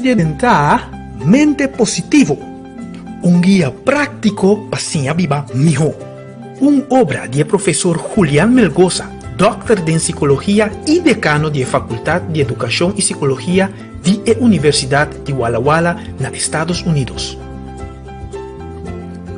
Presentá Mente Positivo, un guia práktiko pa siña biba mihó. Un obra di e profesor Julian Melgoza, dòkter den sikologia i dekano di e Fakultat di Edukashon i Sikologia di e Universidat di Walla Walla na Estados Unidos.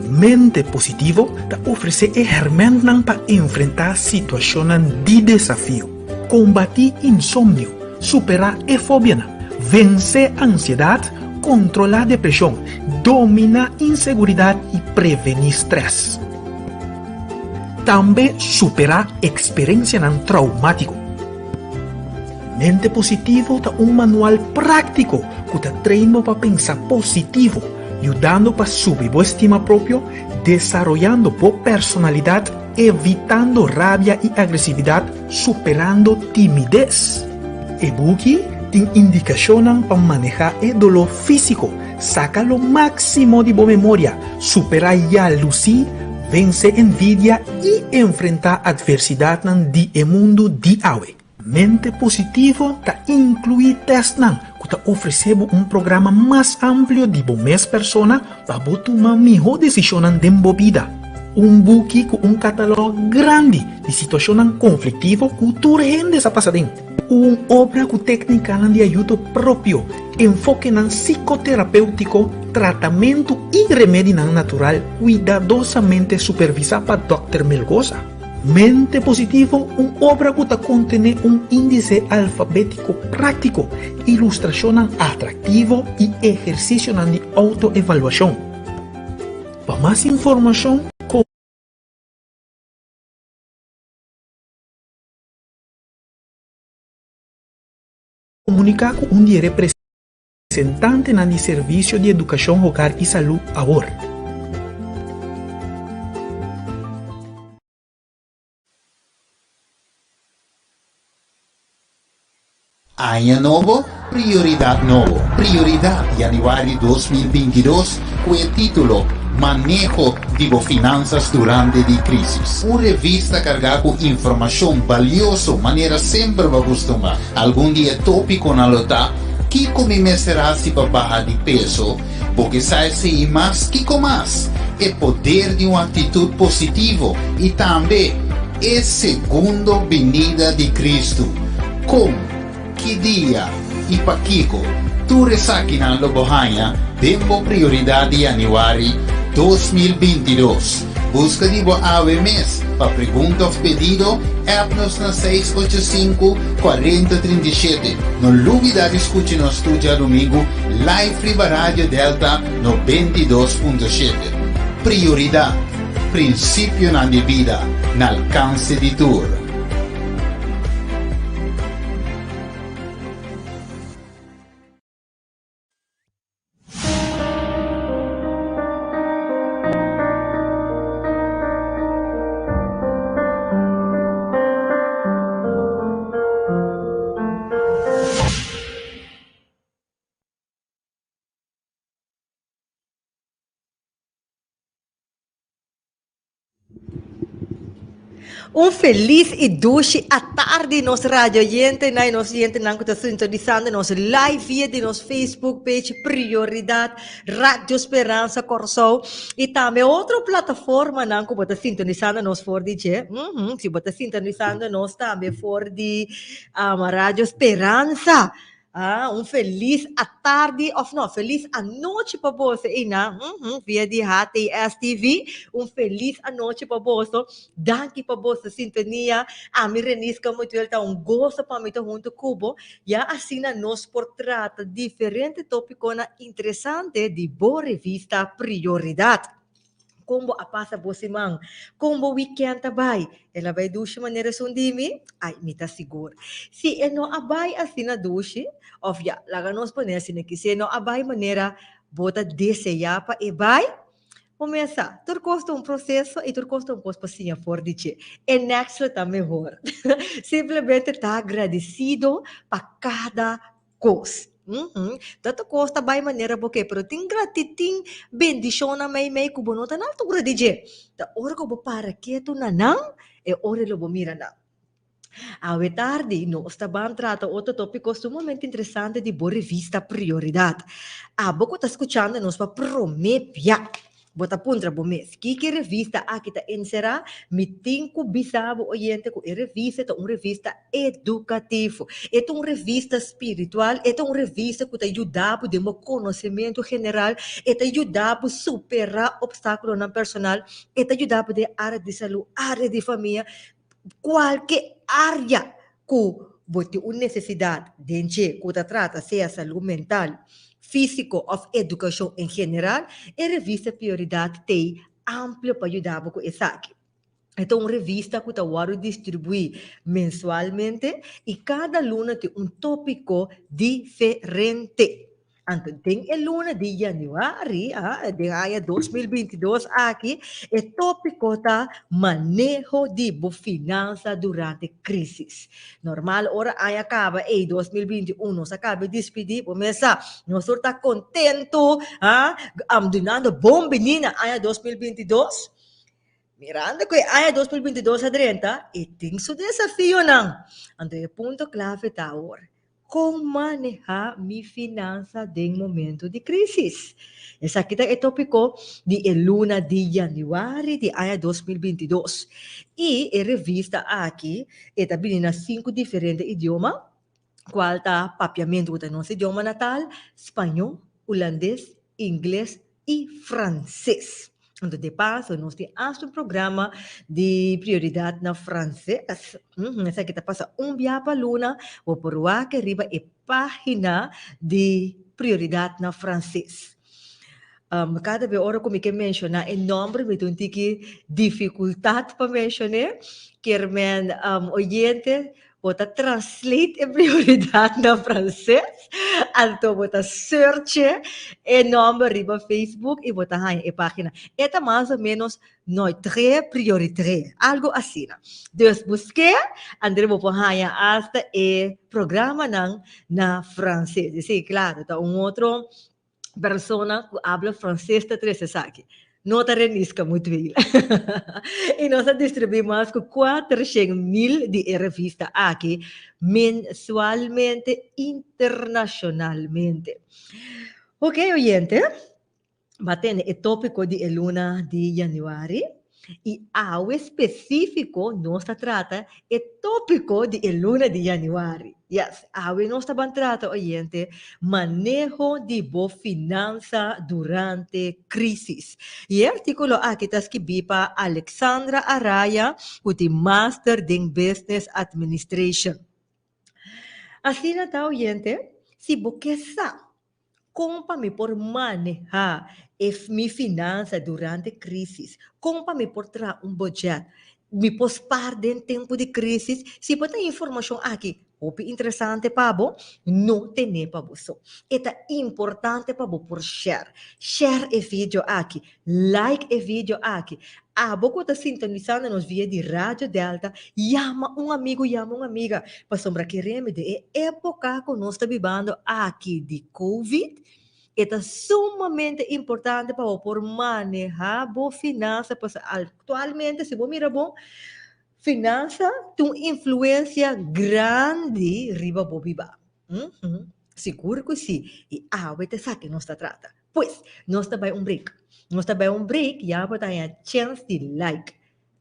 Mente Positivo ta ofresé e hèrmèntnan pa enfrentá situashonnan di desafio, kombatí insomnio, superá e fobianan, vensé ansiedat, kontrolá depreshon, dominá inseguridat i prevení strès. Tambe superá eksperensianan traumátiko. Mente Positivo ta un manual práktiko ku ta train bo pa pensa positivo, yudando pa subi bo estima propio, desaroyando bo personalidat, evitando rabia i agresividat, superando timides. E buki tin indikashonnan pa manehá e doló físiko, saka lo máksimo di bo memoria, superá yalusí, vense envidia i enfrentá atversidatnan di e mundu di awe. Mente Positivo ta inkluí tèstnan ku ta ofresé bo un programa mas amplio di bo mes persona pa bo tuma mihó desishonnan den bo bida. Un buki ku un katalòg grandi di situashonnan konfliktivo ku tur hende sa pasa den. Un obra ku téknikanan di ayudo propio, enfokenan sikoterapéutiko, tratamentu i remedinan natural kuidadosamente supervisá pa Dòkter Melgoza. Mente Positivo, un obra ku ta kontené un índise alfabétiko práktiko, ilustrashonnan atraktivo i ehersisionan di outoevaluashon. Pa mas informashon, komuniká ku un di e representantenan di Servisio di Edukashon Hogar i Salú awor. Aña nobo, prioridat nobo. Prioridat Januari 2022 ku e título Maneho di bo finansas durante di krísis. Un revista kargá ku informashon balioso manera semper bo a kustumá. Algun di e tópikonan lo ta, Kiko mi mester hasi pa baha di peso? Bo ke sa esei i mas? Kiko mas? E poder di un aktitut positivo i tambe E segundo binida di Kristu. Kon, ki dia i pakiko tur esakinan lo bo haña den bo prioridat di yanüari 2022? Buska di bo awe mes. Pa pregunta òf pedido, app nos na 685 40 37. No lubida di skucha nos tur djadumingu live riba Radio Delta 92.7. Prioridat, prinsipionan di bida na alkanse di tur. Un felis i dushi atardi nos radio oyentenan i nos oyentenan ku ta sintonisando nos live via di nos Facebook page Prioridat Radio Speransa Kòrsou i tambe otro plataformanan ku bo ta sintonisando nos for di dje. Mm si bo ta sintonisando nos tambe for di um, Radio Speransa. Ah, un felis atardi of no, felis anochi pa boso einan, mm via di HTS TV. Un felis anochi pa boso. Danki pa boso sintonia. Ami Renisca Mutuel ta un goso pa mi ta hunto ku bo. Ya asina nos por trata diferente tópikonan interesante di bo revista Prioridat. Kon bo a pasa bo siman? Kon bo weekend a bai? El a bai dushi manera esun di mi? Ai, mi ta sigur. Si e no a bai asina dushi, of ya, laga nos pone asina aki, si e no a bai manera bo ta deseá pa e bai, bo mes sa, tur kos ta un proseso i tur kos ta un kos pa siña for di dje. E next lo ta mehor. Simplemente ta agradesido pa kada kos. Tantu kos ta bai manera bo ke, pero tin grati tin bendishonnan meimei ku bo no ta na altura di dje. Ta ora ku bo para ketu na nan, e ora lo bo mira nan. Awe tardi nos ta ban trata otro tópiko sumamente interesante di bo revista Prioridat. Abo ku ta skuchando nos pa promé bia, bo ta puntra bo mes, Kiko e revista aki ta enserá? Mi tin ku bisa bo oyente ku e revista ta un revista edukativo. E ta un revista spiritual, e ta un revista ku ta yuda bo den bo konosementu general, e ta yuda bo superá opstákulonan personal, e ta yuda bo den área di salú, área di famia. Kualke área ku bo tin un nesesidat den dje ku ta trata sea salú mental, físiko òf edukashon en general, e revista Prioridat t'ei amplio pa yuda bo ku esaki. E ta un revista ku ta wòrdu distribuí mensualmente i kada luna tin un tópiko diferente. Anto den e luna di yanüari, den aña 2022 aki, e tópiko ta Maneho di bo finansa durante krísis. Normal ora aña kaba ei 2021 nos a kaba di dispidí, bo mes sa, nos tur ta kontentu, dunando bon biní na aña 2022. Mirando ku e aña 2022 a drenta, e tin su desafionan. Anto e punto klave ta awor, Kon manehá mi finansa den momento di krísis? Esaki ta e tópiko di e luna di yanüari di aña 2022. I e revista aki e ta bini na sinku diferente idioma, kual ta papiamentu ku ta nos idioma natal, spañó, hulandes, ingles i franses. Anto de paso nos tin hasta un programa di prioridad na franses. Esaki ta pasa un bia pa luna, bo por wak riba e pagina di prioridad na franses. Kada be ora ku mi ke menshoná e nòmber mi ta un tiki difikultat pa menshoné, kier men oyente Bo ta translate e prioridad na frances, anto bo ta search e nomber riba Facebook y bo ta haña e pagina. E ta mas o menos Notre Priorité, algo asina. Dus busk'é, anto bo por haña hasta e programanan na frances. Y sí, claro, ta un otro persona ku habla franses ta trese esaki. No ta Renisca Mutueel. I nos a distribuí mas ku 400.000 di e revista aki mensualmente internashonalmente. Ok oyente, ba tene e tópiko di e luna di yanüari i awe spesífiko nos ta trata E tópiko di e luna di yanüari. Yes, awe nos ta ban trata, oyente, maneho di bo finansa durante krísis. I e artíkulo aki ta skibí pa Alexandra Araya ku tin master den Business Administration. Asina ta, oyente, si bo ke sa kon pa mi por manehá e mi finansa durante krísis, kon pa mi por traha un budget, mi por spar den tempu di krísis, si bo ta informashon aki hopi interesante pa bo, no tene pa bo so. E ta importante pa bo por share. Share e video aki, like e video aki. Abo ku ta sintonisando nos via di Radio Delta, yama un amigu, yama un amiga, pasobra keremi den e epoka ku nos ta bibando aki di Covid, e ta sumamente importante pa bo por maneha bo finansa, pasobra aktualmente si bo mira bon, finansa tin un influensia grandi riba bo biba. Sigur ku si, i awe ta esaki nos ta trata. Pues, nos ta bai un break. Nos ta bai un break, ya bo ta haña chèns di like,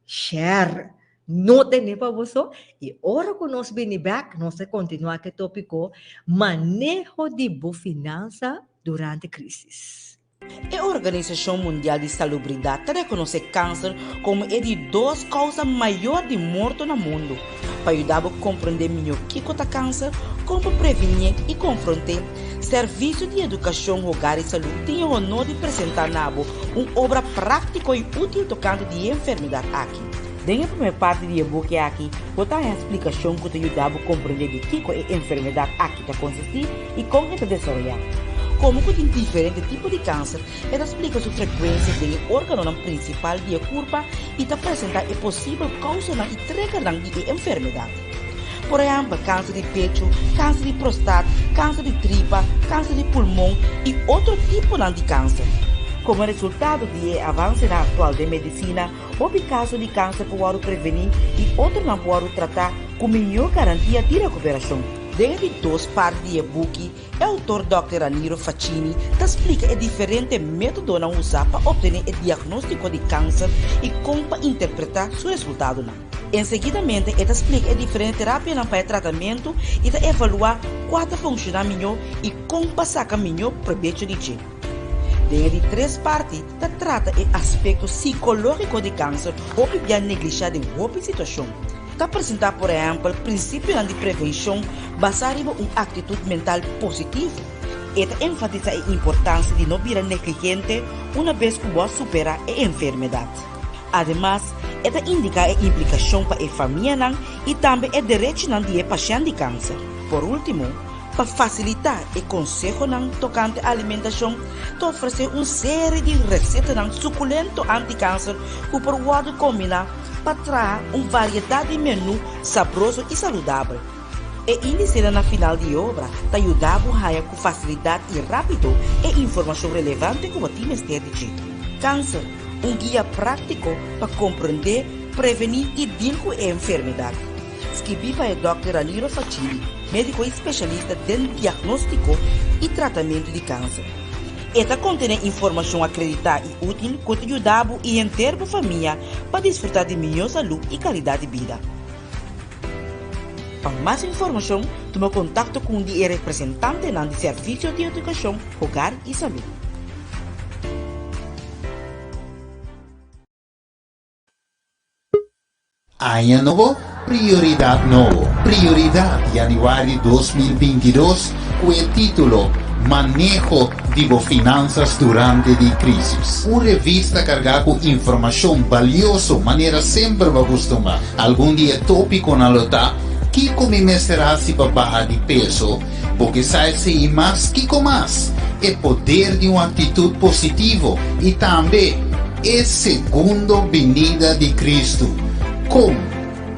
share, no tene pa bo so, i ora ku nos bini bèk, nos ta kontinuá ku e tópiko Maneho di bo finansa durante krísis. E Organisashon Mundial di Salubridat ta rekonosé kanser komo e di dos kousa mayor di morto na mundu. Pa yuda bo komprondé mihó kiko ta kanser, kon pa previnié i konfront'é, Servisio di Edukashon Hogar i Salú tin e honor di presentá na bo un obra práktiko i útil tokante di e enfermedat aki. Den e promé parti di e buki aki, bo ta haña splikashon ku ta yuda bo komprondé di kiko e enfermedat aki ta konsistí i kon e ta desaroyá. Komo ku tin diferente tipo di kanser, e ta splika su frekuensia den e órganonan prinsipal di e kurpa i ta presentá e posibel kousanan i triggernan di e enfermedat. Por ehèmpel, kanser di pechu, kanser di prostat, kanser di tripa, kanser di pulmon i otro tiponan di kanser. Komo resultado di e avansenan aktual den medisina, hopi kaso di kanser por wòrdu prevení i otronan por wòrdu tratá. ku mihó garantia di rekuperashon. Den e di dos parti di e buki, e outor dòkter Raniro Facchini ta splika e diferente métodonan usá pa optené e diagnóstiko di kanser i kon pa interpretá su resultadonan. Enseguidamente e ta splika e diferente terapianan pa e tratamentu i ta evaluá kua ta funshoná mihó i kon pa saka mihó probecho di dje. Den e di tres parti ta trata e aspekto sikológiko di kanser hopi bia neglishá den hopi situashon. Ta presentá por ehèmpel prinsipionan di prevenshon basá riba un aktitut mental positivo. E ta enfatisá e importansia di no bira negligente una bes ku bo a superá e enfermedat. Ademas, e ta indiká e implikashon pa e famianan i tambe e derechinan di e pashènt di kanser. Por último, Pa fasilitá e konsehonan tokante alimentashon, ta ofresé un seri di resetanan sukulento antikanser ku por wòrdu kombiná pa traha un variedat di menú sabroso i saludabel. E índisenan na final di e obra ta yuda bo haña ku fasilidat i rápido e informashon relevante ku bo tin mester di dje. Kanser, un guia práktiko pa komprendé, prevení i dil ku e enfermedat. Skibí pa e dòkter Raniro Facchini, médiko i spesialista den diagnóstiko i tratamentu di kanser. E ta kontené informashon akreditá i útil ku ta yuda bo i henter bo famia pa disfrutá di mihó salú i kalidat di bida. Pa mas informashon, tuma kontakto ku un di e representantenan di Servisio di Edukashon, Hogar i Salú. Aña nobo, prioridat nobo. Prioridat Januari 2022 ku e título Maneho di bo finansas durante di krísis. Un revista kargá ku informashon balioso manera semper bo a kustumá. Algun di e tópikonan lo ta, Kiko mi mester hasi pa baha di peso? Bo ke sa esei i mas? Kiko mas? E poder di un aktitut positivo i tambe E segundo binida di Kristu, kon,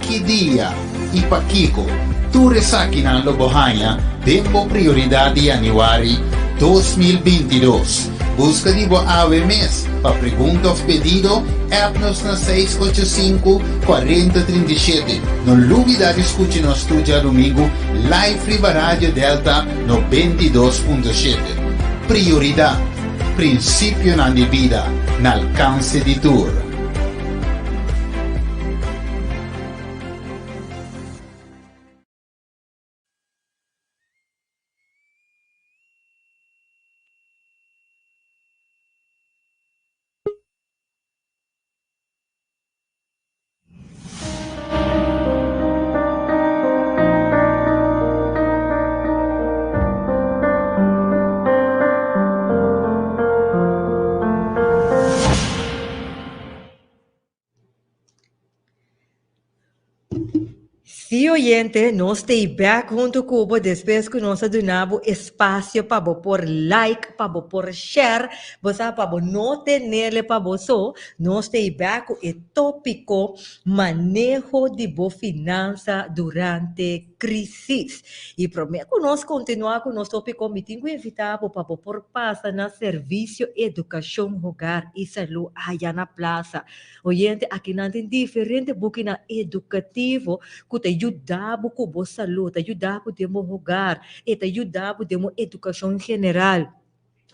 ki dia i pakiko? Tur esakinan lo bo haña den bo Prioridat di Yanüari 2022. Buska di bo awe mes. Pa pregunta òf pedido, app nos na seis ocho sinku, kuarenta trinta i shete. No lubidá di skucha nos tur djadumingu live riba Radio Delta 92.7. Prioridat! Prinsipionan di bida na alkanse di tur. Sí, oyente, nos ta back hunto ku bo despues ku nos a duna bo espasio pa bo por like, pa bo por share, bo sa pa bo no tenele pa bo so, nos ta back ku e tópiko Maneho di bo finansa durante krísis. I promé ku nos kontinuá ku nos tópiko, mi tin ku invitá bo pa bo por pasa na Servisio Edukashon Hogar i Salú aya na Plaza. Oyente, akinan tin diferente bukinan edukativo ku ta yuda bo ku bo salú, ta yuda bo den bo hogar, e ta yuda bo den bo edukashon general.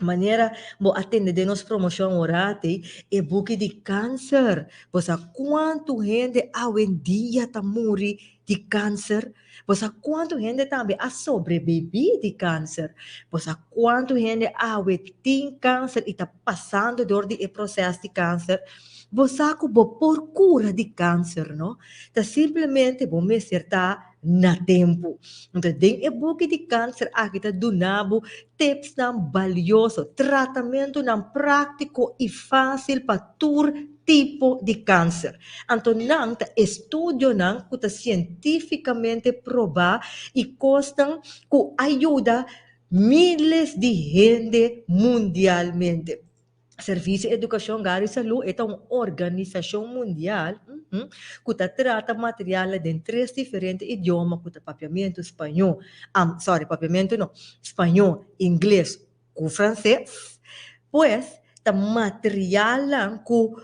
Manera bo a tende den nos promoshon orati, e buki di kanser. Bo sa kuantu hende awendia ta muri di kanser? Bo sa kuantu hende tambe a sobrebibí di kanser? Bo sa kuantu hende awe tin kanser i ta pasando dor di e proses di kanser? Bo sa ku bo por kura di kanser, no? Ta simplemente bo mester ta na tempu. Entonces, den e buki di kanser aki ta duna bo tipsnan balioso, tratamentunan práktiko i fásil pa tur tipo di kanser. Anto nan ta estudionan ku ta sientífikamente probá i kosnan ku a yuda miles di hende mundialmente. Servisio Edukashon Gari Salú e ta un organisashon mundial ku ta trata materialnan den tres diferente idioma ku ta papiamentu, spañó, sorry, papiamentu no, spañó, ingles ku franses. Pues ta materialnan ku.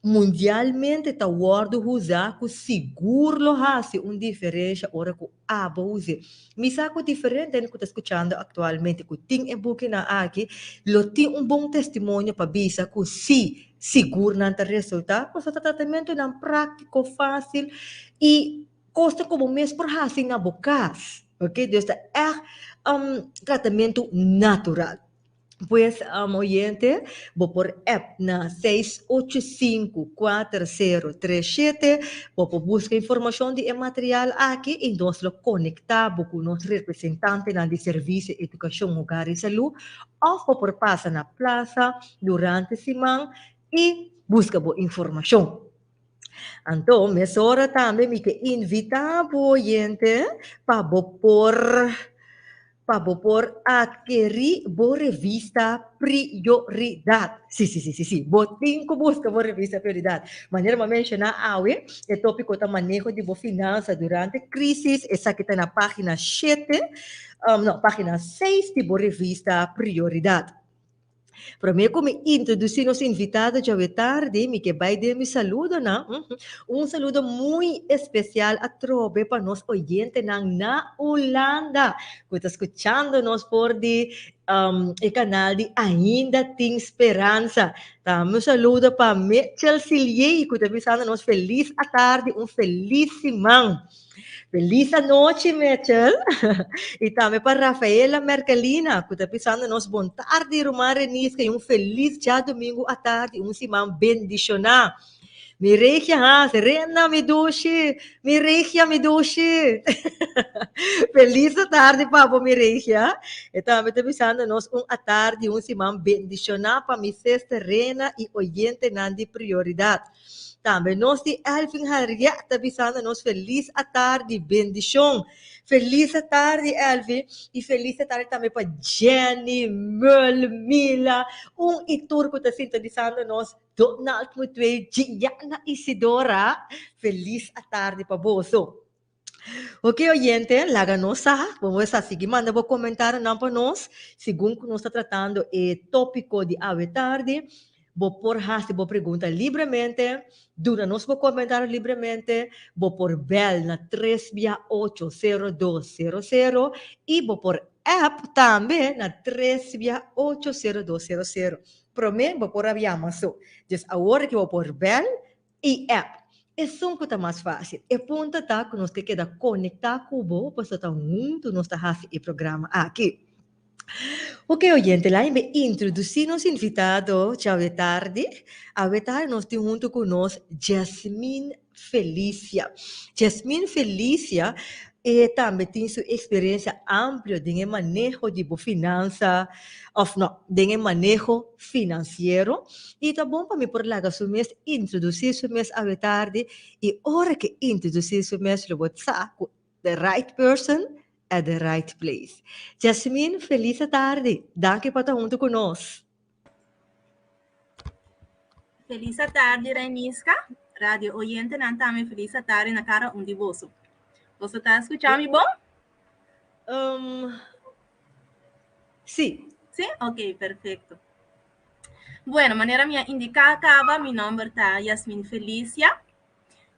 mundialmente ta wòrdu usá ku sigur lo hasi un diferensha ora ku abo us'é. Mi sa ku diferente hende ku ta skuchando aktualmente ku tin e bukinan aki lo tin un bon testimonio pa bisa ku sí, sigur nan ta resultá, pasobra ta tratamentunan práktiko, fásil i kosnan ku bo mes por hasi na bo kas. Oke, dus ta ègt tratamentu natural. Pues, oyente, bo por app na 6854037, bo por buska informashon di e material aki i nos lo konektá bo ku nos representantenan di Servisio Edukashon Hogar i Salú òf bo por pasa na plasa durante siman i buska bo informashon. Anto, mesora tambe mi ke invitá bo, oyente, pa bo por pa bo por adkerí bo revista Prioridat. Sí, sí, sí, sí, sí, bo tin ku buska bo revista Prioridat. Manera mi a menshoná awe, e tópiko ta maneho di bo finansa durante krísis. Esaki ta na página shete, no, página seis di bo revista Prioridat. Promé ku mi introdusí nos invitado djawe tardi, mi ke bai den mi saludonan. Un saludo muy espesial atrobe pa nos oyentenan na Hulanda ku ta skuchando nos for di e kanal di Ainda Tin Speransa. Tambe un saludo pa Mitchell Silié ku ta bisando nos felis atardi, un felis siman. Felis anochi, Mitchell. I tambe pa Rafaela Merkelina, ku ta pisando nos bon tardi, ruman Reniska, i un felis djadumingu atardi, un siman bendishoná. Mi regia has, Rena mi dushi, mi regia mi dushi. Felis atardi pa bo, mi regia. E tambe ta bisando nos un atardi, un siman bendishoná pa mi sister Rena i oyentenan di Prioridat. Tambe nos di Elvin Harriet ta bisando nos felis atardi, bendishon. Felis atardi Elvin i felis atardi tambe pa Jenny, Merl, Mila, un i tur ku ta sintonisando nos, Donald Mutué, Gianna Isidora, felis atardi pa boso. Ok oyente, laga nos sa, bo por sa sigui manda bo comentarionan pa nos, segun cu nos ta tratando e topico di awe tardi, bo por haci bo pregunta libremente, duna nos bo comentario libremente, bo por bel na tres bia ocho sero dos sero sero y bo por app tambe na tres bia ocho sero dos sero sero. Prome bo por a yama so, dus awor aki bo por bel I app. Esun ku ta mas fásil. E punto ta ku nos ke keda konektá ku bo pasobra ta huntu nos ta hasi e programa aki. Oke oyente, la'i mi introdusí nos invitado djawe tardi. Awe tardi nos tin huntu ku nos Jasmine Felicia. Jasmine Felicia e tambe tin su eksperensia amplio den e maneho di bo finansa òf no, den e maneho finansiero i ta bon pa mi por laga su mes introdusí su mes awe tardi i ora ke introdusí su mes lo bo sa ku the right person at the right place. Jasmine felis atardi, danki pa ta huntu ku nos. Felis atardi Rainiska, radio oyentenan tambe felis atardi na kada un di boso. Boso ta skucha mi bon? Um, sí. Sí? Ok, perfecto. Bueno, manera mi a indica caba, mi nomber ta Yasmin Felicia.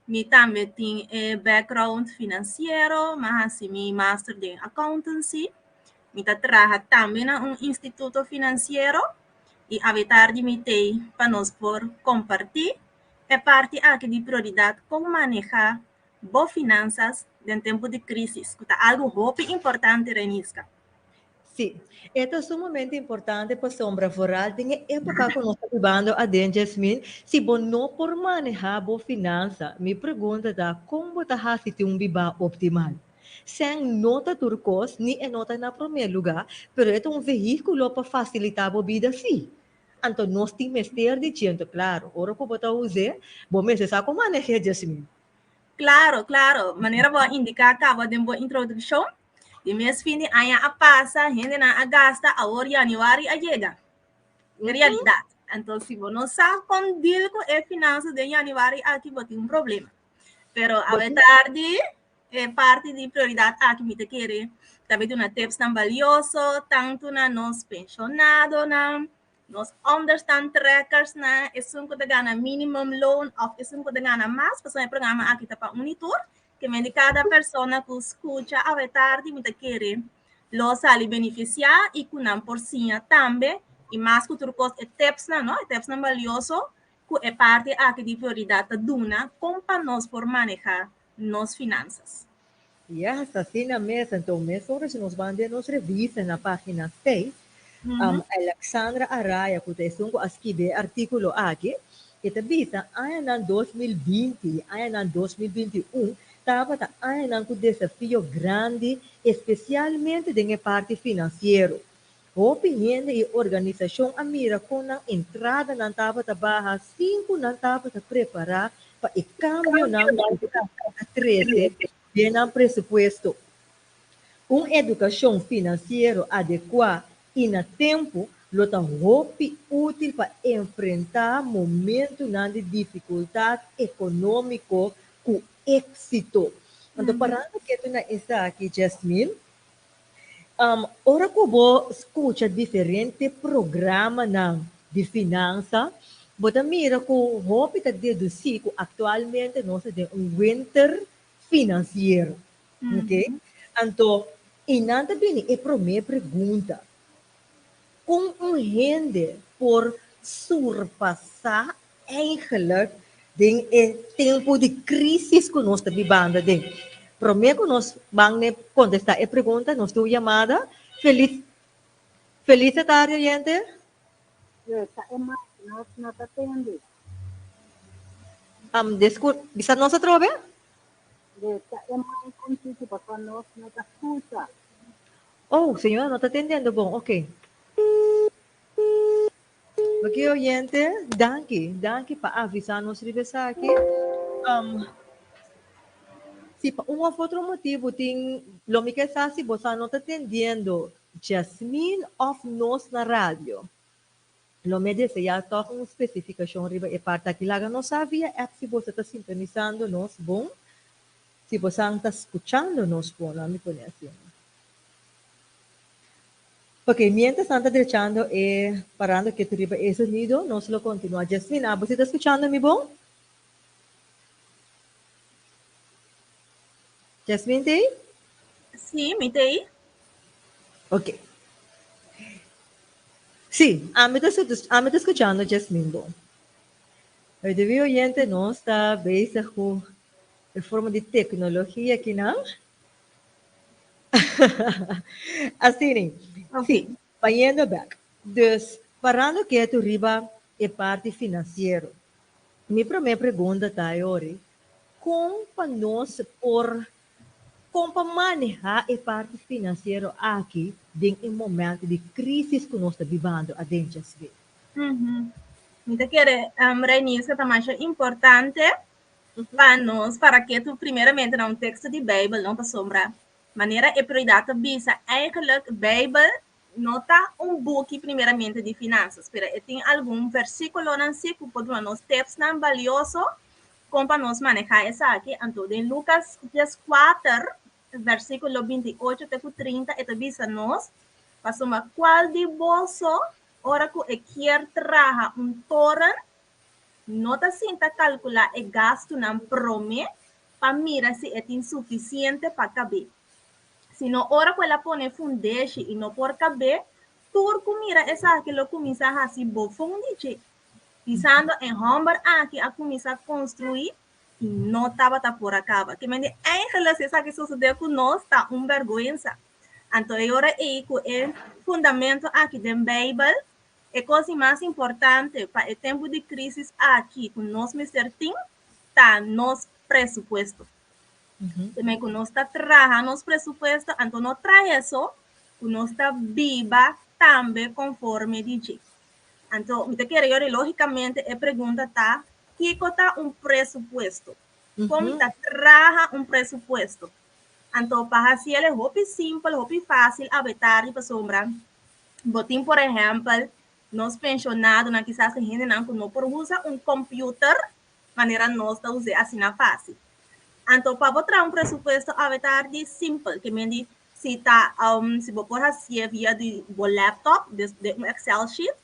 Mi tambe tin e background financiero, mi a haci mi master den accountancy. Mi ta traha tambe na un instituto financiero y awe tardi mi t'ey pa nos por comparti e parti aki di prioridad con maneha bo finanzas den tempo di crisis, cu ta algo hopi importante, Reniska. Sí, e ta sumamente importante pasobra vooral den e época cu nos ta bibando aden, Jasmine, si bo no por maneha bo finanza, mi pregunta ta, con bo ta haci tin un biba optimal? Sèn no ta tur cos, ni e no ta na prome luga, pero e ta un vehiculo pa facilita bo bida sí. Anto nos tin mester di dje, anto claro, ora cu bo ta us'e, bo mester sa con maneh'e, Jasmine. Claro, claro. Manera bo a indica caba den bo introduccion, di mes fin di aña a pasa, hendenan a gasta, awor januari a yega. E realidad. Anto, si bo no sa con deal cu e finanzas den januari aki, bo tin un problema. Pero awe tardi, e parti di prioridad aki mi ta kere ta bay duna tipsnan balioso, tanto na nos pensionadonan, Nos onderstand trekkers nan, esun ku ta gana minimum loon òf esun ku ta gana mas, pasobra e programa aki ta pa un i tur. Ke men di kada persona ku skucha awe tardi mi ta kere lo sali benefisiá i ku nan por siña tambe i mas ku tur kos e tipsnan, no, e tipsnan balioso ku e parti aki di Prioridat ta duna kon pa nos por manehá nos finansas. Yes, asina mes. Anto mesora si nos ban den nos revista na pagina seis, Alexandra Araya ku ta esun ku a skibi e artíkulo aki, e ta bisa añanan 2020 i añanan 2021 tabata añanan ku desafio grandi, espesialmente den e parti finansiero. Hopi hende i organisashon a mira kon nan entradanan tabata baha sin ku nan tabata prepará pa e kambionan ku a trese den nan presupuesto. Un edukashon finansiero adekuá i na tempu lo ta hopi útil pa enfrentá momentunan di difikultat ekonómiko ku éksito. Anto parando ketu na esaki, Jasmine, Ora ku bo skucha diferente programanan di finansa, bo ta mira ku hopi ta dedusí ku aktualmente nos ta den un winter finansiero. Oke? Anto, i nan ta bini e promé pregunta, Kon un hende por surpasá Eigenlijk den e tempu di crisis cu nos ta bibando aden. Prome cu nos ban ne contesta e pregunta, nos tin un yamada. Feliz Feliz tarde oyente. Esta e mas nos no ta tende. Um, discul, bisa nos atrobe? Esta e mai contiti pasobra nos no ta scucha. Oh, señora no ta tendiendo bon, ok. Oké oyente, danki, danki pa avisa nos riba esaki. Um, si pa un of otro motibu tin, lo mi ke sa si boso no ta tendiendo Jasmine of nos na radio. Lo mi a desea tòg un spesifikashon riba e parti aki. Laga nos sa via app si boso ta sintonisando nos bon, si boso ta skuchando nos bon, laga mi pone asina. Ok, mientras nan ta drechando e parando ketu riba e sonido, nos lo continua. Jasmine, abo si ta scuchando mi bon? Jasmine t'ei? Sí, mi t'ei. Ok. Sí, ami ta, ami ta scuchando Jasmine bon. Debi oyente, nos ta bezig cu e forma di tecnologia akinan. Asina, sí, bayendo bek. Dus, parando ketu riba e parti finansiero, mi promé pregunta ta e ori, kon pa nos por, kon pa manehá e parti finansiero aki den e momento di krísis ku nos ta bibando aden djaswe? Mi ta kere, Reiniska, ta masha importante Pa nos, para ke tu primeramente na un teksto di Beibel, no? Pasobra manera e prioridad ta bisa, eigenlijk Beibel no ta un buki primeramente di finansas, pero e tin algun versikulonan si ku por duna nos tipsnan balioso kon pa nos manehá esaki. Anto den Lukas 14, versikulo 28 te ku 30 e ta bisa nos, Pasobra kual di boso, ora ku e kier traha un toren, No ta sinta kalkulá e gastunan promé pa mira si e tin sufisiente pa kab'é. Sino ora ku el a pone fundeshi i no por kab'é, tur ku mira esaki lo kuminsá hasi bofon di dje, bisando e hòmber aki a kuminsá konstruí i no tabata por a kaba. Ke mende eigenlijk si esaki sosodé ku nos ta un bèrgwensa. Anto e ora ei ku e fundamentu aki den Beibel E kos di mas importante pa e tempu di krísis aki ku nos mester tin ta nos presupuesto. Te ku nos ta traha nos presupuesto, anto no traha eso, ku nos ta biba tambe konforme di dje. Anto mi ta kere yori lógikamente e pregunta ta, kiko ta un presupuesto? Kon mi ta traha un presupuesto? Anto pa hasiel e hopi simpel, hopi fásil awe tardi pasobra Bo tin por ehèmpel nos penshonadonan, kisas e hendenan ku no por usa un kòmpiuter manera nos ta us'é asina fásil. Anto pa bo traha un presupuesto awe tardi simpel, ke men di si ta si bo por hasié via di bo laptop, des den un Excel sheet.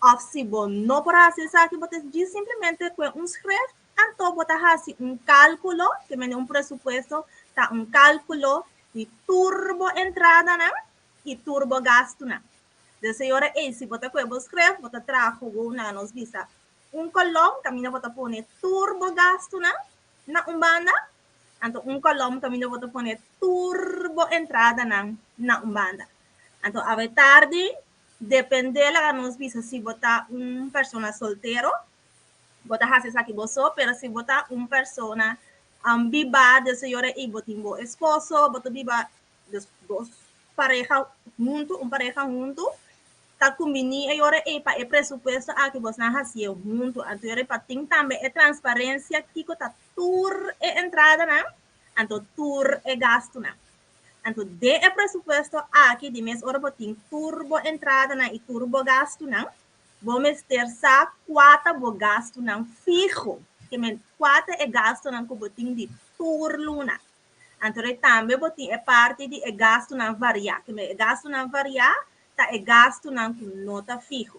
Òf si bo no por hasi esaki, bo ta djis simplemente kue un skreft, anto bo ta hasi un kálkulo, ke mende un presupuesto ta un kálkulo di tur bo entradanan i tur bo gastunan. Des e ora ei, si bo ta kue bo skreft, bo ta traha gewoon na nos bisa un kolòm kaminda bo ta pone tur bo gastunan na un banda, anto un kolòm kaminda bo ta pone tur bo entradanan na un banda. Anto awe tardi Depende laga nos bisa si bo ta un persona soltero, bo ta hasi esaki bo so, pero si bo ta un persona biba de señora i bo tin bo esposo, bo ta biba dus dos pareha huntu, un pareha huntu, ta kumbiní e ora ei pa e presupuesto aki bosnan hasié huntu. Anto e ora ei pa tin tambe e transparensia kiko ta tur e entradanan, anto tur e gastunan. Anto den e presupuesto aki di mes ora bo tin tur bo entradanan i tur bo gastunan, bo mester sa kua ta bo gastunan fiho, ke men kua ta e gastunan ku bo tin di tur luna. Anto rei tambe bo tin e parti di e gastunan variá, ke men e gastunan variá ta e gastunan ku no ta fiho.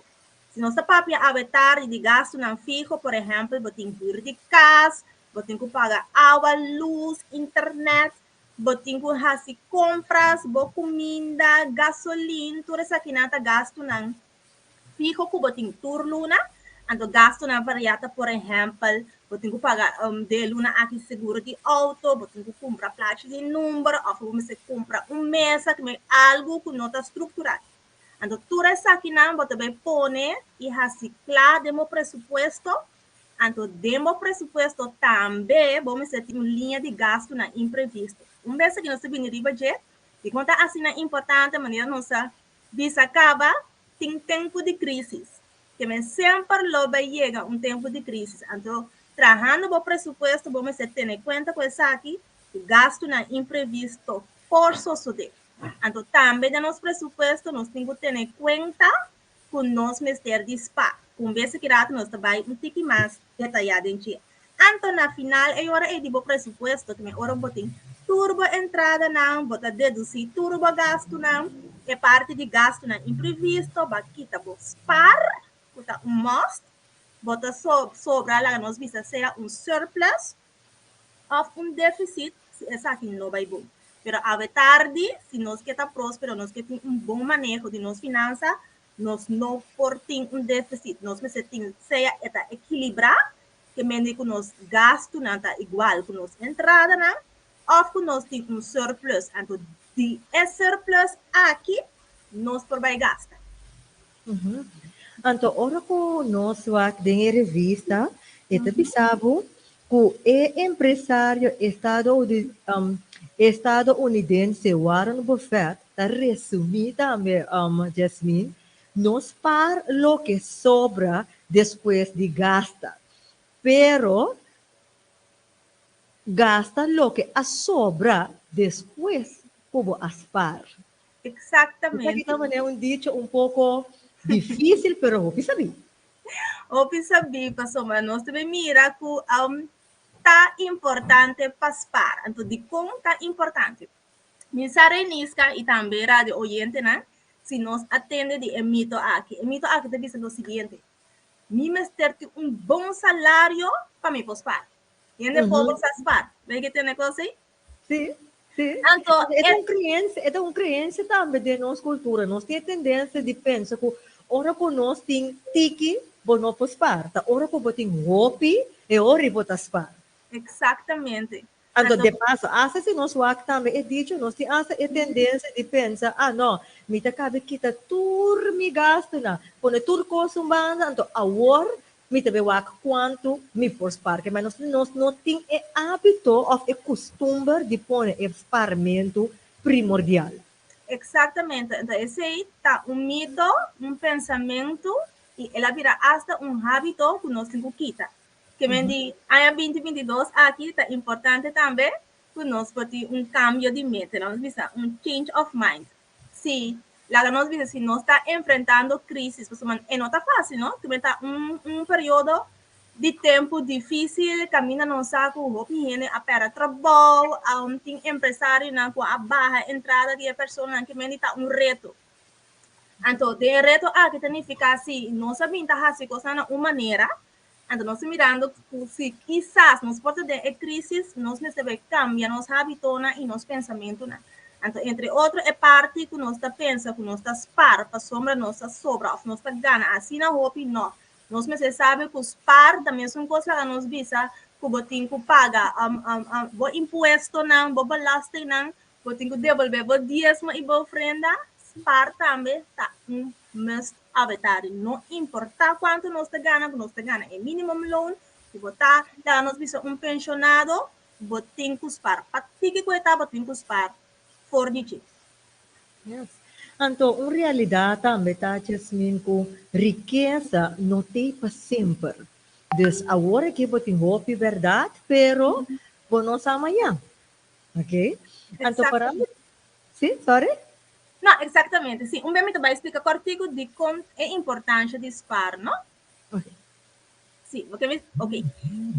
Si nos ta papia awe tardi di gastunan fiho, por ehèmpel bo tin hür di kas, bo tin ku paga awa, lus, internet, Bo tin ku hasi kompras, bo kuminda, gasolin, tur esakinan ta gastunan fiho ku bo tin tur luna. Anto gastunan variá ta por ehèmpel, bo tin ku paga de luna aki seguro di outo, bo tin ku kumpra plachi di number òf bo mester kumpra un mesa, algu ku no ta struktural. Anto tur esakinan bo ta bai pone i hasi kla den bo presupuesto. Anto den bo presupuesto tambe bo mester tin un liña di gastunan imprevisto. Un bes aki nos ta bini riba dje, dikon ta asina importante manera nos a bisa kaba, tin tempu di krisis. Ke men semper lo bai yega un tempu di krisis. Anto trahando bo presupuesto bo mester tene kuenta ku esaki, ku gastunan imprevisto por sosodé. Anto tambe den nos presupuesto nos tin ku tene kuenta ku nos mester di spa. Ku un bes aki rato nos ta bai un tiki mas detayá den dje. Anto na final e ora ei di bo presupuesto, ke ora bo tin tur bo entradanan, bo ta dedusí tur bo gastunan, e parti di gastunan imprevisto, bo a kita bo spar, ku ta un must, bo ta sobra laga nos bisa sea un surplus òf un defisit si esaki no bai bon. Pero awe tardi, si nos ke ta próspero, nos ke tin un bon maneho di nos finansa, nos no por tin un defisit. Nos mester tin sea e ta ekilibrá, ke mende ku nos gastunan ta igual ku nos entradanan, òf ku nos tin un surplus. Anto di e surplus aki nos por bai gasta. Anto ora ku nos wak den e revista e ta bisa bo ku e empresario estadounidense Warren Buffett ta resumí tambe, Jasmine, no spar loke sobra despues di gasta, pero gasta loke a sobra despues ku bo a spar. Exactamente. Esaki ta manera un dicho un poco difícil, pero hopi sabí. Hopi sabí, pasobra nos debe mira ku um, ta importante pa spar. Anto, dikon ta importante? Mi sa Reniska i tambe radio oyentenan, si nos a tende di e mito aki. E mito aki ta bisa lo siguiente, mi mester tin un bon salario pa mi por spar. Hende pober sa spar. Bo ke tende kos ei? Sí, sí. Anto, E ta un creencia, e ta un creencia tambe den nos cultura. Nos tin e tendencia di pensa cu ora cu nos tin tiki, bo no por spaar. Ta ora cu bo tin hopi, e ora bo ta spaar. Exactamente. Anto, Anto, de paso, hasta si nos wak tambe e dicho, nos tin hasta e tendencia di pensa, ah no, mi ta cabe kita tur mi gastunan, pone tur cos un banda, anto awor Mi ta bay wak cuanto mi por spar. Ke nos nos no tin e habito of e custumber di pone e sparmento primordial. Exactamente. Enton esey ta un mito, un pensamento y el a bira hasta un habito cu nos tin cu kita. Ke men di aña 2022 aki ta importante tambe cu nos por tin un cambio di mente, nos bisa un change of mind. Si, laga nos bisa si nos ta enfrentando crisis, pasobra e no ta fácil, no? Tumen ta un, un periodo di tempu difícil, caminda nos sa cu hopi hende a perde trabou, um, tin empresarionan cu a baha entrada di e personanan, ke men di ta un reto. Anto, den e reto aki ta nifiká si nos a bin ta hasi kosnan na un manera, anto nos ta mirando ku si kisas nos por ta den e krísis, nos mester bai kambia nos hábitonan i nos pensamentunan. Anto, entre otro e parti ku nos ta pensa ku nos ta spar pasobra nos ta sobra òf nos ta gana asina hopi, nò. Nos mester sabi ku spar ta mesun kos laga nos bisa ku bo tin ku paga bo impuestonan, bo belastingnan, Bo tin ku debolbé bo diesmo i bo ofrenda, spar tambe ta un must awetari. No importá kuantu nos ta gana, ku nos ta gana e minimumloon, ku bo ta laga nos bisa un penshonado, bo tin ku spar. Pa tiki ku e ta, bo tin ku spar for di dje. Yes. Anto un realidat tambe ta, Jasmine, ku rikesa no t'ei pa semper. Dus awor aki bo tin hopi bèrdat, pero bo no sa mañan. Ok. Anto para Exactamente. Sí, sorry? No, exactamente. Sí, un bia mi ta bai splika kòrtiku dikon e importansha di spar, no? Ok. Sí, bo ke mi, ok.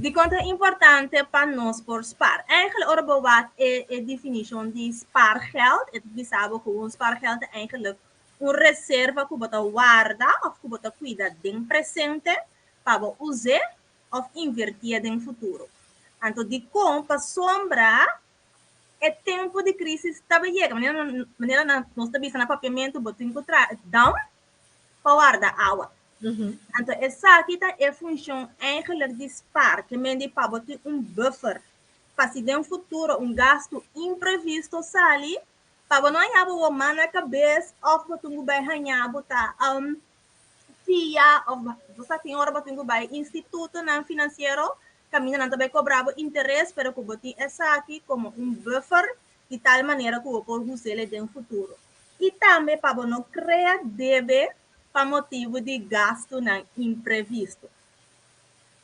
Dikon ta importante pa nos por spar? Eigenlijk ora bo wak e, e definishon di spaargeld, e ta bisa bo ku un spaargeld ta eigenlijk un reserva ku bo ta warda òf ku bo ta kuida den presente pa bo us'é òf invertié den futuro. Anto dikon? Pasobra e tempu di krísis ta bai yega. Manera manera nos ta bisa na papiamentu, bo tin ku traha dam pa warda awa. Anto esaki ta e funshon eigenlijk di spar, ke men di pa bo tin un buffer pa si den futuro un gastu imprevisto sali, pa bo no haña bo man na kabes òf bo tin ku bai haña bo ta fia of bo sa tin ora bo tin ku bai institutonan finansiero kaminda nan ta bai kobra bo interes pero ku bo tin esaki komo un buffer di tal manera ku bo por us'el den futuro i tambe pa bo no krea debe pa motibu di gastunan imprevisto.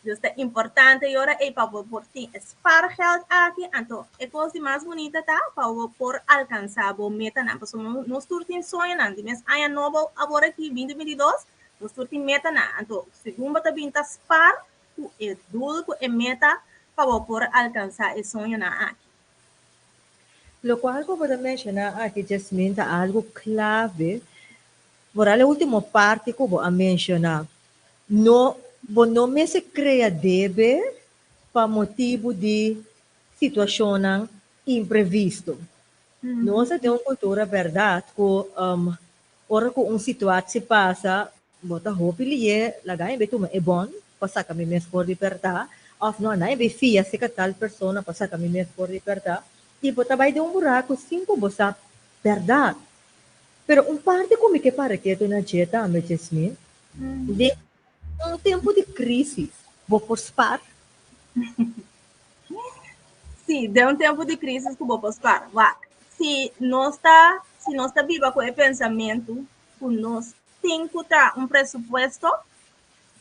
Dus ta importante y ora ey pa bo por tin e spaargeld aki, anto e cos di mas bunita ta pa bo por alcansa bo metanan, pasobra nos tur tin soñonan, di mes aña nobo awor aki binti 22, nos tur tin metanan, anto segun bo ta bin ta spaar cu e doel, cu e meta pa bo por alcansa e soñonan aki. Locual cu bo ta menciona aki Jasmine ta algo clave, vooral e ultimo parti cu bo a menciona, No, bo no mester krea debe pa motibu di situashonnan imprevisto. Nos a den un kultura bèrdat ku ora ku un situatsi pasa, bo ta hopi lié laga en be tuma e bòn pa saka mi mes for di pèrtá, òf no, nan en be fia serka tal persona pa saka mi mes for di pèrtá, i bo ta bai den un buraku sin ku bo sa bèrdat. Pero un parti ku mi ke para ketu na dje tambe, Jesmin, Den un tempu di krísis, bo por spar? Sí, den un tempu di krísis ku bo por spar. Wak, si nos ta, si nos ta biba ku e pensamentu ku nos tin ku ta un presupuesto,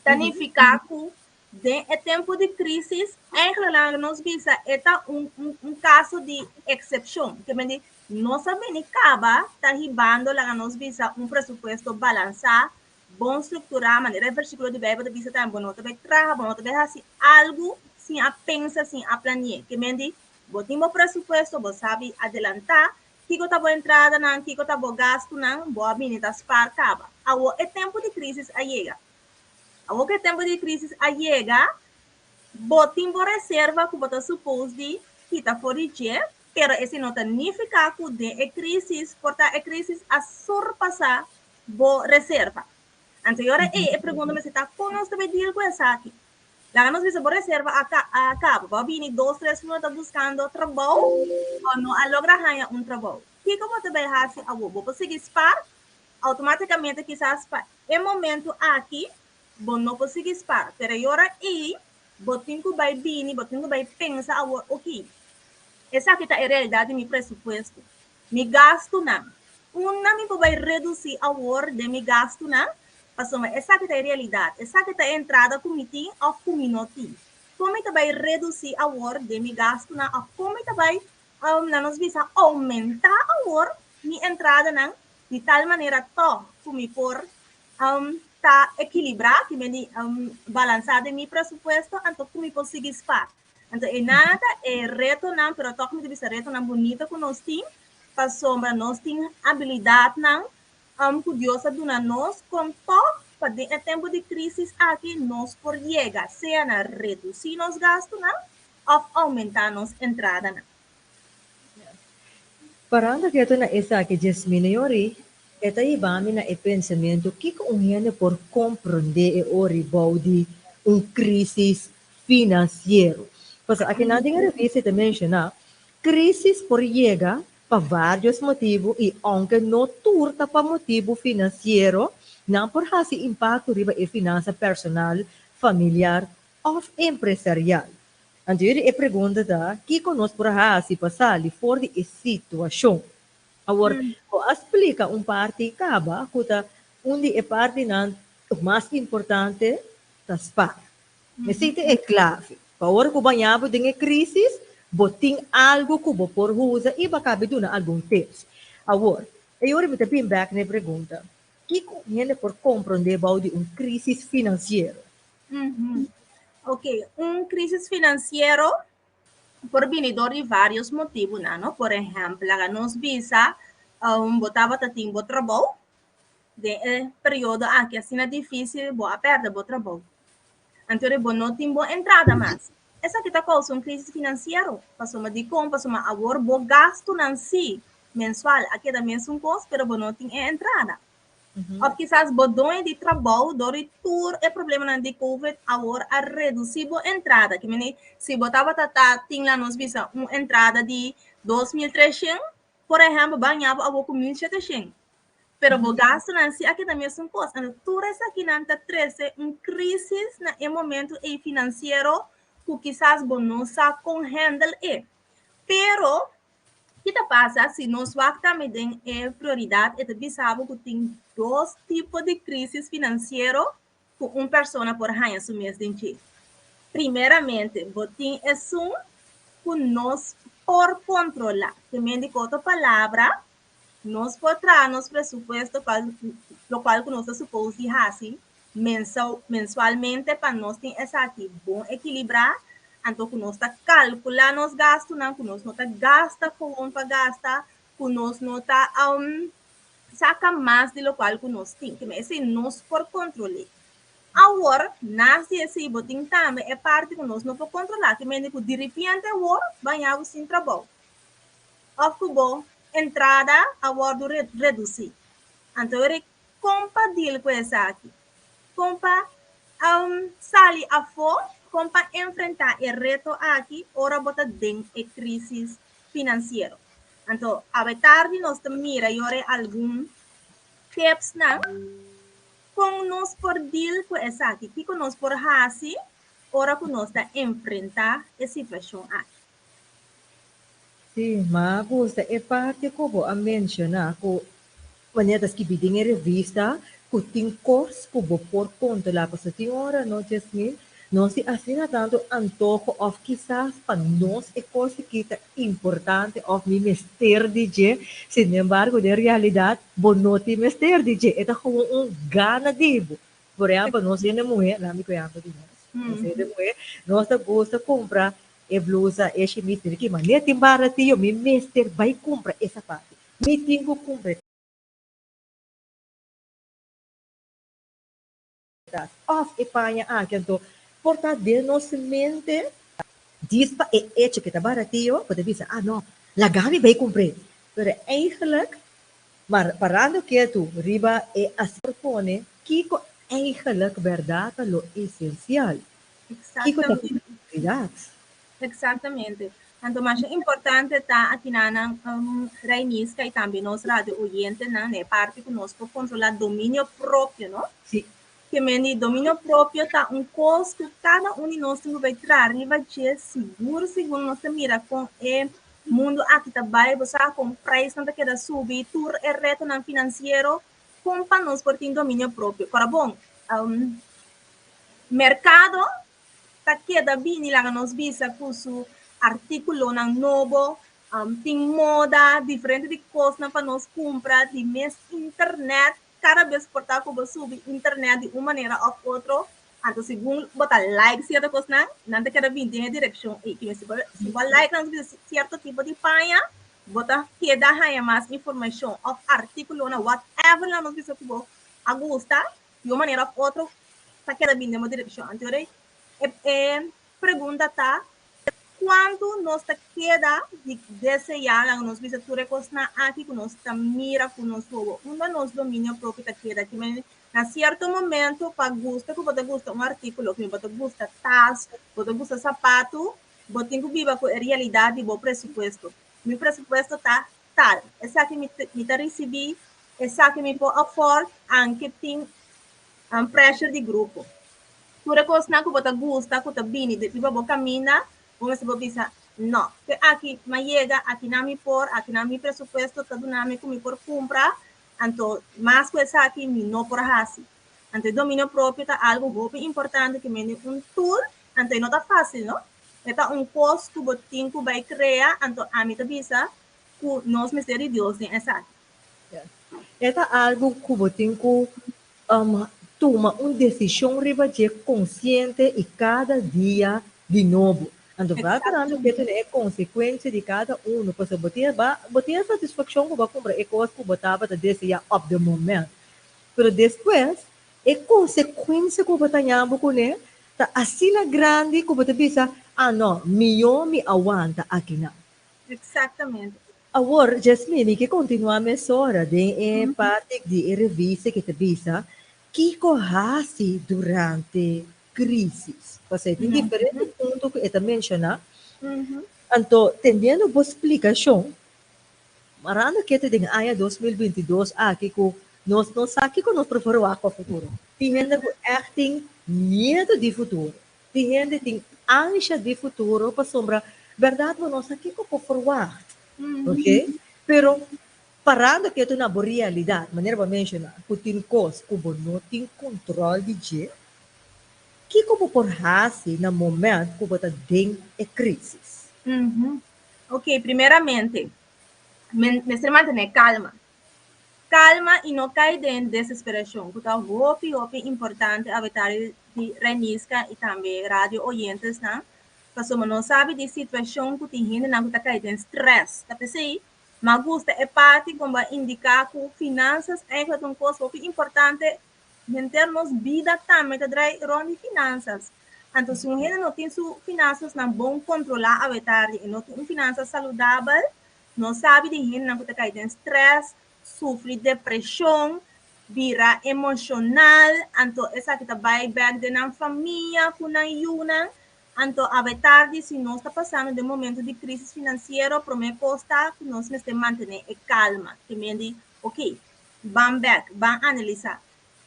ta nifiká ku den e tempu di krísis, eigenlijk laga nos bisa e ta un, un, un kaso di eksepshon. Ke men di, nos a bini kaba ta hibando laga nos bisa un presupuesto balansá, bon strukturá, manera e versíkulo di Beibel ta bisa tambe, bo no ta bai traha, bo no ta bai hasi algu sin a pensa, sin a plani'é. Ke men di, bo tin bo presupuesto, bo sabi adelantá kiko ta bo entradanan, kiko ta bo gastunan, bo a bini ta spar kaba. Awor e tempu di krísis a yega. Awor ku e tempu di krísis a yega, bo tin bo reserva ku bo ta supos di kita for di dje, pero esei no ta nifiká ku den e krísis, por ta e krísis a surpasá bo reserva. Anto e ora ei e pregunta mester ta, kon nos ta bai deal ku esaki? Laga nos bisa bo reserva a a kaba, bo a bini dos, tres luna ta buskando trabou, bo no a logra haña un trabou. Kiko bo ta bai hasi awor? Bo por sigui spar? Automáticamente kisas pa e momento aki bo no por sigui spar, pero e ora ei bo tin ku bai bini, bo tin ku bai pensa awor, oki, esaki ta e realidad di mi presupuesto, mi gastunan, unda mi por bai reduci awor den mi gastunan, pasobra esaki ta e realidad, esaki ta e entrada ku mi tin of ku mi no tin, kon mi ta bai reduci awor den mi gastunan of kon mi ta bai, na nos bisa, aumenta awor mi entradanan di tal manera tòg ku mi por ta ekilibrá, ki men di balansá den mi presupuesto, anto ku mi por sigui spar. Anto e nan ta e retonan, pero tòg mi ta bisa retonan bunita ku nos tin, pasobra nos tin abilidatnan um, ku Dios a duna nos kon tòg pa den e tempu di krísis aki nos por yega sea na redusí nos gastunan òf oumentá nos entradanan. Parando ketu na esaki, Jasmine Yori, e ta hiba mi na e pensamentu kiko un hende por komprondé e ora bou di un krísis finansiero. Pasobra akinan den e revista e ta menshoná, krísis por yega pa vários motibu i ounke no tur ta pa motibu finansiero, nan por hasi impakto riba e finansa personal, familiar òf empresarial. Anto e pregunta ta, kiko nos por hasi pa sali for di e situashon? Awor, bo a splika un parti kaba ku ta un di e partinan mas importante ta spar. Esei ta e klave. Pa ora ku baña bo den e krísis, bo tin algu ku bo por usa i bo a kabe duna algun tips. Awor, e ora mi ta bin bèk na e pregunta, kiko un hende por komprondé bou di un krísis finansiero? Ok, un krísis finansiero por bini dor di vários motibunan, no? Por ehèmpel, laga nos bisa, bo tabata tin bo trabou, den e periodo aki asina difísil bo a pèrdè bo trabou. Anto bo no tin bo entrada mas. Esaki ta kousa un krísis finansiero. Pasobra dikon? Pasobra awor bo gastunan sí mensual a keda mesun kos, pero bo no tin e entrada. Òf kisas bo doño di trabou dor di tur e problemanan di covid awor a redusí bo entrada. Ke mende si bo tabata ta tin la nos bisa un entrada di 2300, por ehèmpel bo a ña bo awor ku 1700. Pero bo gastunan si a keda mesun kos. Anto tur esakinan ta trese un krísis na e momentu ei finansiero ku kisas bo no sa kon hèndel e. Pero ki ta pasa si nos wak tambe den e prioridat e ta bisa bo ku tin dos tipo di krísis finansiero ku un persona por haña su mes den dje. Primeramente bo tin esun ku nos por kontrolá. Te men di ku otro palabra, Nos por traha nos presupuesto cual locual cu nos ta supos di haci mensau mensualmente pa nos tin esaki bon equilibra, anto cu nos ta calcula nos gastunan, cu nos no ta gasta gewoon pa gasta, cu nos no ta saca mas di locual cu nos tin. Keme esey nos por controle. Awor, nas di esey bo tin tambe e parti cu nos no por controla, kemende cu diripiente awor baña bo sin trabou. Òf ku bo entrada a wòrdu redusí. Anto e kon pa deal ku esaki? Kon pa sali afó? Kon pa enfrentá e reto aki ora bo ta den e krísis finansiero? Anto awe tardi nos ta mira yora algun tipsnan kon nos por deal ku esaki, kiko nos por hasi ora ku nos ta enfrentá e situashon aki. Sí, m'a gusta e parti ku bo a menshoná ku manera ta skibi den e revista ku tin kos ku bo por kontrolá. Pasobra tin ora no, Jasmine, nos tin asina tantu antoho òf kisas pa nos e kos aki ta importante òf mi mester di dje, sinembargo den realidat bo no tin mester di dje, e ta gewoon un gana di bo. Por ehèmpel, nos hende muhé, laat mi koe ehèmpel di nos, nos hende muhé, nos ta gusta kumpra E blusa, e shimis, mira ki manera tin baratio, mi mester bai kumpra e sapatu. Mi tin ku kumpra e tas òf e paña aki. Anto por ta den nos mente djis pa e echo ke ta baratio, bo ta bisa, ah no, laga mi bai kumpr'é. Pero eigenlijk, mar parando ketu riba e por pone kiko eigenlijk bèrdat ta lo esensial. Kiko ta prioridad? Exactamente. Anto masha importante ta akinanan um, Reiniska y tambe nos radio oyentenan e parte ku nos por kontrola dominio propio, no? Sí. Ke men di dominio propio ta un kos ku kada un di nos tin ku bai traha riba dje sigur sigur nos ta mira kon e mundu aki ta bai, bo sa kon prijsnan ta keda subi, tur e retonan finansiero, kon pa nos por tin dominio propio. Kora bon, um, Merkado ta keda bini laga nos bisa ku su artíkulonan nobo, tin moda, diferente di kosnan pa nos kumpra di mes internet. Kada bes por ta ku bo subi internet di un manera òf otro, anto segun bo ta like sierto kosnan, nan ta keda bini den e direkshon ei. Si bo like nan sierto tipo di paña, Bo ta keda haña mas informashon òf artíkulonan, whatever nan nos bisa ku bo a gusta, di un manera òf otro ta keda bini den bo direkshon. Anto e e pregunta ta, kuantu nos ta keda di deseá laga nos bisa tur e kosnan aki ku nos ta mira ku nos wowo? Unda nos dominio propio ta keda? Ki men na sierto momento pa gusta ku bo ta gusta un artíkulo, ku bo ta gusta tas, bo ta gusta sapatu, Bo tin ku biba ku e realidat di bo presupuesto. Mi presupuesto ta tal. Esaki mi mi ta risibí, esaki mi por afford, anke tin un pressure di grupo. Tur e kosnan ku bo ta gusta, ku ta bini riba bo kaminda, bo mester por bisa, No, te aki m'a yega, akinan mi por, akinan mi presupuesto ta duna mi ku mi por kumpra, anto mas ku esaki mi no por hasi. Anto e dominio propio ta algu hopi importante ku mende un tool Anto e no ta fácil, no? E ta un kos ku bo tin ku bai krea, anto ami ta bisa ku nos mester di Dios den esaki. E ta algu ku bo tin ku tuma un desishon riba dje konsiente i kada dia di nobo. Anto bai parando ke tene e konsekuensia di kada unu, pasobra bo tin bo tin e satisfakshon ku bo a kumpra e kos ku bo tabata deseá op de moment, pero despues E konsekuensia ku bo ta ña bo kuné ta asina grandi ku bo ta bisa, Ah no, mihó mi a wanta akinan. Eksaktamente. Awor, Jasmine, mi ke kontinuá mesora den e parti di e revista ku ta bisa kiko hasi durante krísis. Pasobra tin diferente punto ku e ta menshoná. Anto, tendiendo bo splikashon, Marando kete den aña 2022 aki ku nos no sa kiko nos por verwagt pa futuro. Tin hende ku ègt tin miedu di futuro. Tin hende tin ansha di futuro pasobra bèrdat bo no sa kiko por verwagt. Ok? Pero parando ketu na bo realidat, manera bo a menshoná, ku tin kos ku bo no tin kontròl di dje, kiko bo por hasi na momènt ku bo ta den e krísis? Ok, primeramente, mester mantené kalma. Kalma i no kai den desesperashon, ku ta hopi, hopi importante awe di Reniska i tambe radio oyentesnan, pasobra nos sabi di situashon ku tin hendenan ku ta kai den strès. Ta p'esei, m'a gusta e parti kon bo a indiká ku finansas eigenlijk ta un kos hopi importante Henter nos bida tambe ta drai rond di finansas. Anto si un hende no tin su finansasnan bon kontrolá awe tardi i no tin un finansa saludabel, nos sabi di hendenan ku ta kai den strès, sufri depreshon, bira emoshonal, anto esaki ta bai bèk den nan famia ku nan yunan. Anto awe tardi si nos ta pasando den momento di krisis finansiero, promé kos ta ku nos mester mantené e kalma, ke men di, Oké, Ban bek, ban analisá.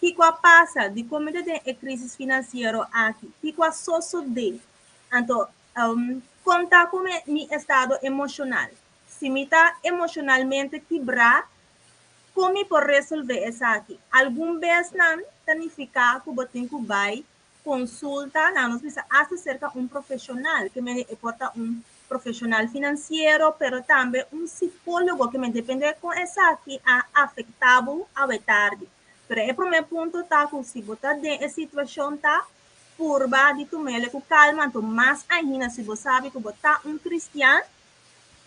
Kiko a pasa? Dikon mi ta den e krísis finansiero aki? Kiko a sosodé? Anto, kon ta ku mi estado emoshonal? Si mi ta emoshonalmente kibrá, kon mi por resolvé esaki? Algun besnan ta nifiká ku bo tin ku bai konsulta, nan nos bisa hasta serka un profeshonal, ke mende e por ta un profeshonal finansiero, pero tambe un sikólogo, ke mende depende kon esaki a afektá bo awe tardi. Pero e promé punto ta ku si bo ta den e situashon ta purba di tum'el ku kalma, anto mas ainda si bo sabi ku bo ta un kristian,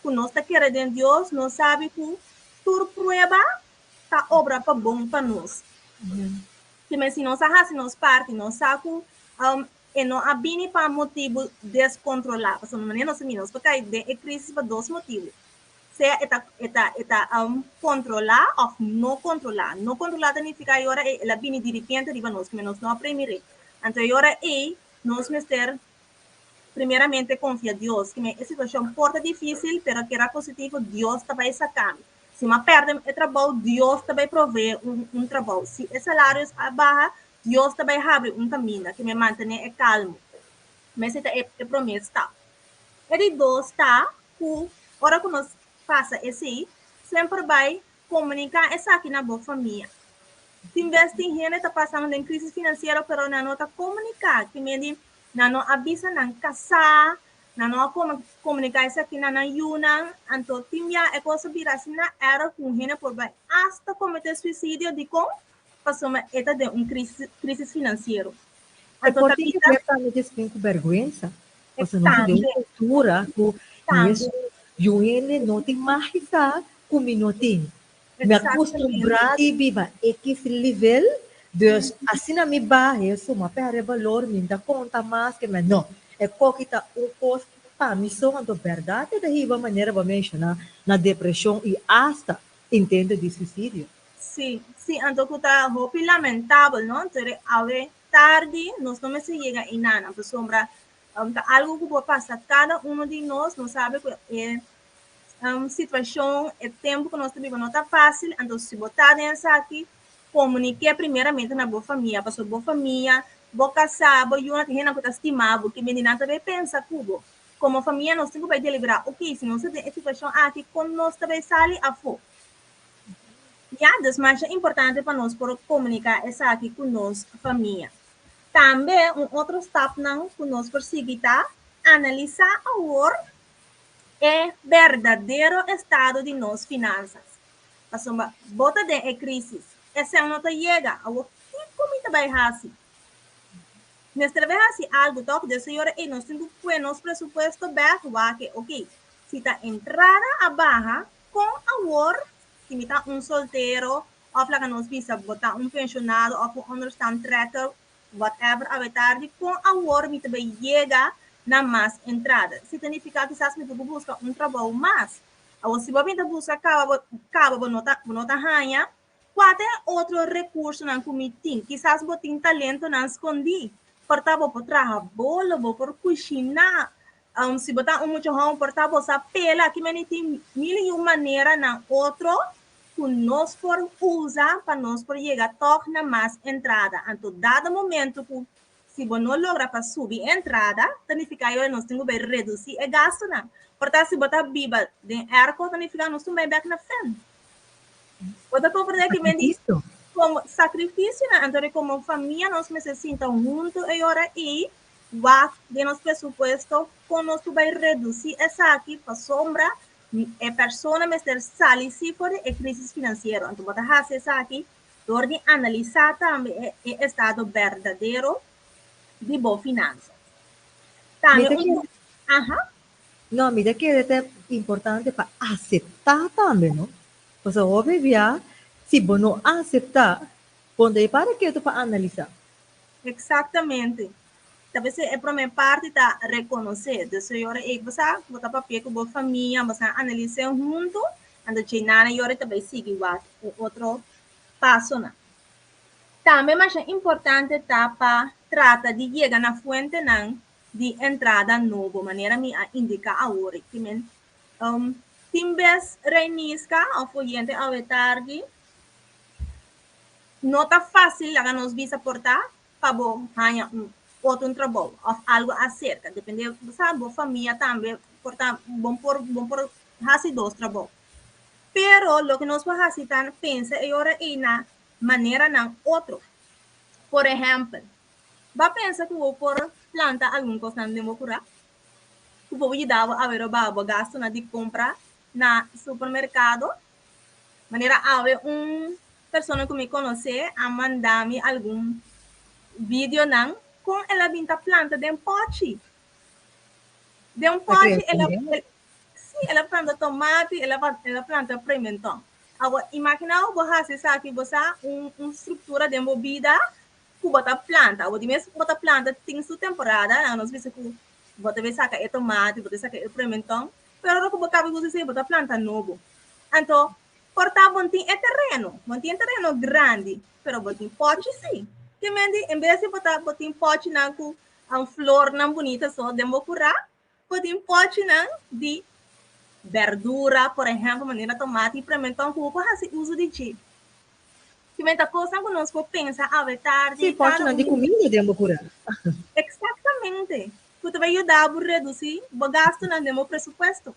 ku nos ta kere den Dios, nos sabi ku tur prueba ta obra pa bon pa nos. Kimen si nos a hasi nos parti, nos sa ku e no a bini pa motibu deskontrolá. Pasobra manera nos a mira, nos por kai den e krísis pa dos motibu. Sea e ta e ta e ta kontrolá òf no kontrolá. No kontrolá ta nifiká e ora ei el a bini diripiente riba nos, kimen nos no a premir'é. Anto e ora ei nos mester primeramente konfia Dios. Kimen e situashon por ta difísil, pero keda positivo, Dios ta bai saka mi. Si m'a pèrdè e trabou, Dios ta bai proveé un un trabou. Si e salarios a baha, Dios ta bai habri un kaminda ke mi mantené e kalmu. Mester ta e e promé stap. E di dos ta ku ora ku nos pasa esei, semper bai komuniká esaki na bo famia. Tin bes tin hende ta pasando den krísis finansiero pero nan no ta komuniká, ke mende nan no a bisa nan kasá, Nan no a komuniká esaki na nan yunan, anto tin bia e kos a bira asina erg ku un hende por bai asta kometé suisidio. Dikon? Pasobra e ta den un krísis finansiero. E por tin ke ver tambe djis bin ku bèrgwensa. Pasobra nos ta den un kultura ku mi esun. Yu hende no tin mag sa ku mi no tin. Mi a kustumbrá di biba ekis livel, dus asina mi bahe suma pèrdè balor, mi ta konta mas ke mi. No, e koki ta un kos pa mi so, anto bèrdat e ta hiba manera bo a menshoná na depreshon i asta intento di suisidio. Sí, sí, anto ku ta hopi lamentabel, no? Anto awe tardi nos no mester yega einan, pasobra ta algu ku por pasa kada uno di nos, nos sabe ku e situashon, e tempu ku nos ta biba no ta fásil, anto si bo ta den esaki, komuniké primeramente na bo famia, pasobra bo famia, bo kasá, bo yunan, tin hendenan ku ta stima bo, ke bini nan ta bai pensa ku bo. Komo famia nos tin ku bai deliberá, oke, si nos ta den e situashon aki, kon nos ta bai sali afó? Ya, dus masha importante pa nos por komuniká esaki ku nos famia. Tambe un otro stapnan ku nos por sigui ta analisá awor e berdadero estado di nos finansas. Pasobra bo ta den e krísis, esei no ta yega, awor kiko mi ta bai hasi? Mester bai hasi algu tòg? Des e ora ei nos tin ku pue nos presupuesto bèk, wak e oke, si ta entrada a baha, kon awor si mi ta un soltero òf laga nos bisa bo ta un penshonado òf un onderstandtrekker, whatever, awe tardi, kon awor mi ta bai yega na mas entrada? Si ta nifiká kisas mi ta por buska un trabou mas. Awor si bo a bin ta buska kaba bo kaba bo no ta bo no ta haña, kua ta e otro rekursonan ku mi tin? Kisas bo tin talentonan skondí. Por ta bo por traha bolo, bo por kushiná, si bo ta un mucha hòmber por ta bo sa pela. Aki meni tin mil i un maneranan otro ku nos por usa pa nos por yega tòg na mas entrada. Anto dado momento ku si bo no logra pa subi e entrada, ta nifiká yo nos tin ku bai redusí e gastunan. Por ta si bo ta biba den airco, ta nifiká nos tin bai bèk na fen. Bo ta komprendé ki men di komo sakrifisionan, anto di komo famia nos mester sinta huntu e ora ei wak den nos presupuesto kon nos por bai redusí esaki pasobra E persona mester sali si for di e crisis financiero. Anto bo ta haci esaki door di analisa tambe e estado berdadero di bo finanzas. Tambe un Aha. No, mi ta kere ta importante pa acepta tambe, no? Pasobra hopi bia si bo no acepta, bo no ta para ketu pa analisa. Exactamente. Ta bes e prome parti ta reconoce. Dus e ora ey bo sa bo ta papia cu bo famia, bo sa analice hunto, anto djey nana e ora ta bay sigui wak e otro pasonan. Tambe masha importante ta pa trata di yega na fuentenan di entrada nobo, manera mi a indica awor. Ki men, tin bes Reiniska of oyente awe tardi, no ta facil laga nos bisa por ta, pa bo haña un otro un trabou of algo acerca, depende bo sa bo famia tambe por ta bo por bo por haci dos trabou. Pero loke nos por haci ta pensa e ora ei na maneranan otro. Por ehempel, bo a pensa cu bo por planta algun cosnan den bo cura cu por yuda bo awe roba bo gastonan di compra na supermercado? Manera awe un persona ku mi konosé a manda mi algun videonan kon el a bin ta planta den pòchi. Den un pòchi el a sí, el a planta tomati, el a el a planta pimentòn. Awor imaginá bo hasi esaki bo sa un un struktura den bo bida ku bo ta planta. Awor di mes ku bo ta planta tin su temporada, laga nos bisa ku bo ta bin saka e tomati, bo ta saka e pimentòn, Pero ora ku bo kaba usa esei bo ta planta nobo. Anto, por ta bo tin e tereno, bo tin e tereno grandi, pero bo tin pòchi sí. Ke men di, en bes di bo ta bo tin pòchinan ku flornan bunita so den bo kurá, bo tin pòchinan di bèrdura, por ehèmpel manera tomati i prementòn ku bo por hasi uso di dje. Ke men ta kosnan ku nos por pensa awe tardi, Sí, kada pòchinan di un. kuminda den bo kurá. Eksaktamente. Ku ta bai yuda bo redusí bo gastunan den bo presupuesto.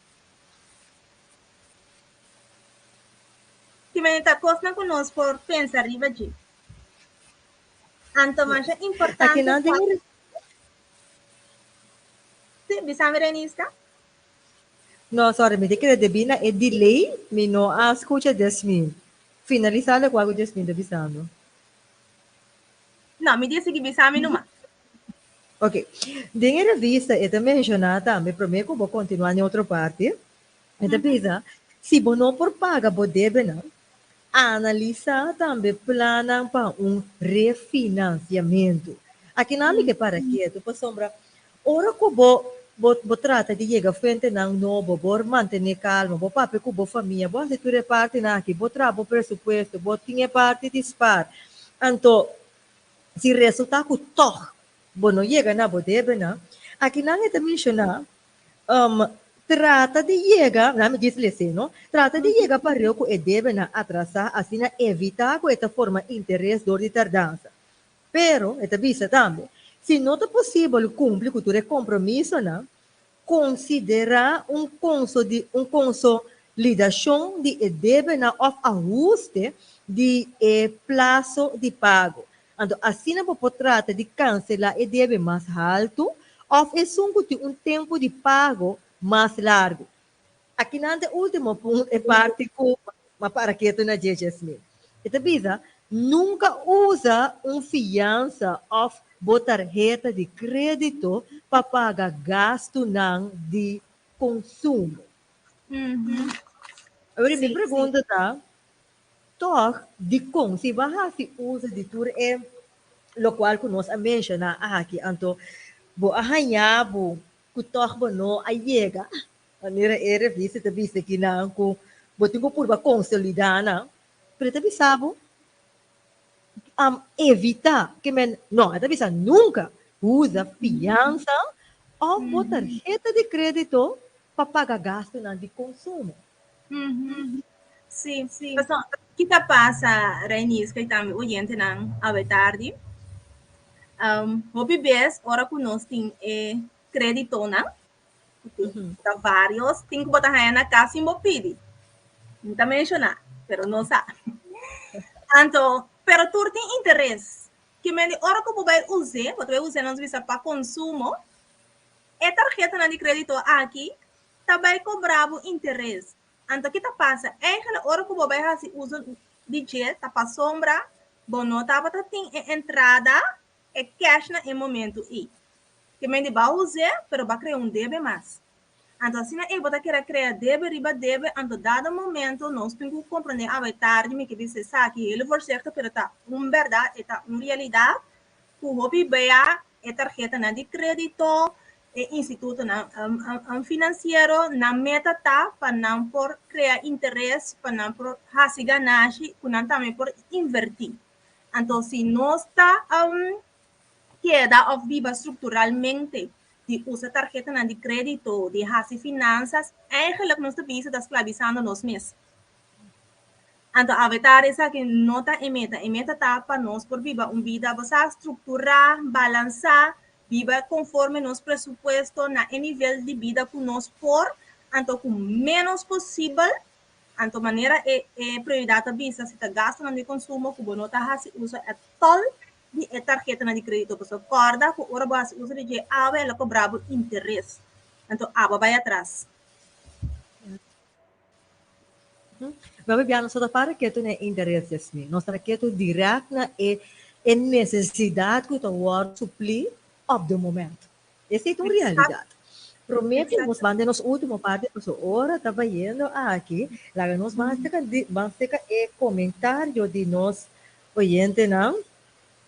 Kimen ta kosnan ku nos por pensa riba dje. Anto masha importante Akinan ta. den Sí, bisa mi Reniska. No, sorry, mi ta kere debí na e delay mi no a skucha Jasmine. Finalisá lokual ku Jasmine ta bisando. No, mi di sigui bisa mi numa. Ok. Den e revista e ta menshoná tambe, promé ku bo kontinuá den otro parti, E ta bisa, si bo no por paga bo debenan, analisá tambe plannan pa un refinansiamentu. Akinan mi ke para ketu pasobra ora ku bo bo trata di yega fuentenan nobo, bo mantené kalma, bo papia ku bo famia, bo hasi tur e partinan aki, bo traha bo presupuesto, bo tin e parti di spar, anto si resultá ku tòg bo no yega na bo debenan, akinan e ta menshoná Trata di yega, na mi djis lese no, trata di yega pareu ku e debenan atrasá asina evitá ku e ta forma interes dor di tardansa. Pero, e ta bisa tambe, si no ta posibel kumpli ku tur e kompromisonan, konsiderá un un konsolidashon di e debenan òf ahuste di e plaso di pago. Anto asina bo por trata di kanselá e debe mas haltu òf esun ku tin un tempu di pago mas largu. Akinan ta e último punto, e parti ku m'a para ketu na dje, Jasmine. E ta bisa, Nunka usa un fiansa òf bo tarheta di krédito pa paga gastunan di konsumo. Awor mi pregunta ta, Tòg, dikon si bo a hasi uso di tur e lokual ku nos a menshoná aki, anto bo a haña bo ku tòg bo no a yega, manera e revista ta bisa kinan ku bo tin ku purba konsolidá nan, pero e ta bisa bo, evitá, ke men, no, e ta bisa nunka usa fiansa òf bo tarheta di krédito pa paga gastunan di konsumo. Sí, pasobra ki ta pasa, Reiniska i tambe oyentenan awe tardi? Hopi bes ora ku nos tin e kréditonan, ta vários, tin ku bo ta haña na kas sin bo pidi. Mi ta menshoná, pero no sa. Anto, pero tur tin interes. Ke men di ora ku bo bai us'é, bo ta bai us'é nos bisa pa konsumo, e tarhetanan di krédito aki ta bai kobra bo interes. Anto ki ta pasa? Eigenlijk ora ku bo bai hasi uso di dje ta pasobra bo no tabata tin e entrada, e cash na e momento ei. Ke men di bo a us'é, pero bo a krea un debe mas. Anto asina ei bo ta kere krea debe riba debe, anto dado momento nos tin ku komprendé awe tardi, mi ke bisa esaki heel voorzichtig, pero ta un bèrdat, e ta un realidat ku hopi bia e tarhetanan di krédito, e institutonan finansiero, nan meta ta pa nan por krea interes, pa nan por hasi ganashi ku nan tambe por invertí. Anto si nos ta keda òf biba strukturalmente di usa tarhetanan di krédito, di hasi finansas, eigenlijk nos ta bisa ta sklabisando nos mes. Anto awe ta esaki no ta e meta. E meta ta pa nos por biba un bida, bo sa, strukturá, balansá, biba konforme nos presupuesto na e nivel di bida ku nos por, anto ku ménos posibel, anto manera e e prioridat ta bisa si ta gastunan di konsumo ku bo no ta hasi uso ètòl di e tarhetanan di kredito, pasobra kòrda ku ora bo hasi uso di dje awe el a kobra bo interes, anto abo a bai atras. Babi bia nos no ta para ketu na e interes, Jasmin. Nos ta ketu direct na e e nesesidat ku ta wòrdu suplí op de moment. Esei ta un realidat. Promé ku nos ban den nos último parti pasobra ora ta bayendo aki, laga nos ban seka ban seka e komentario di nos oyentenan.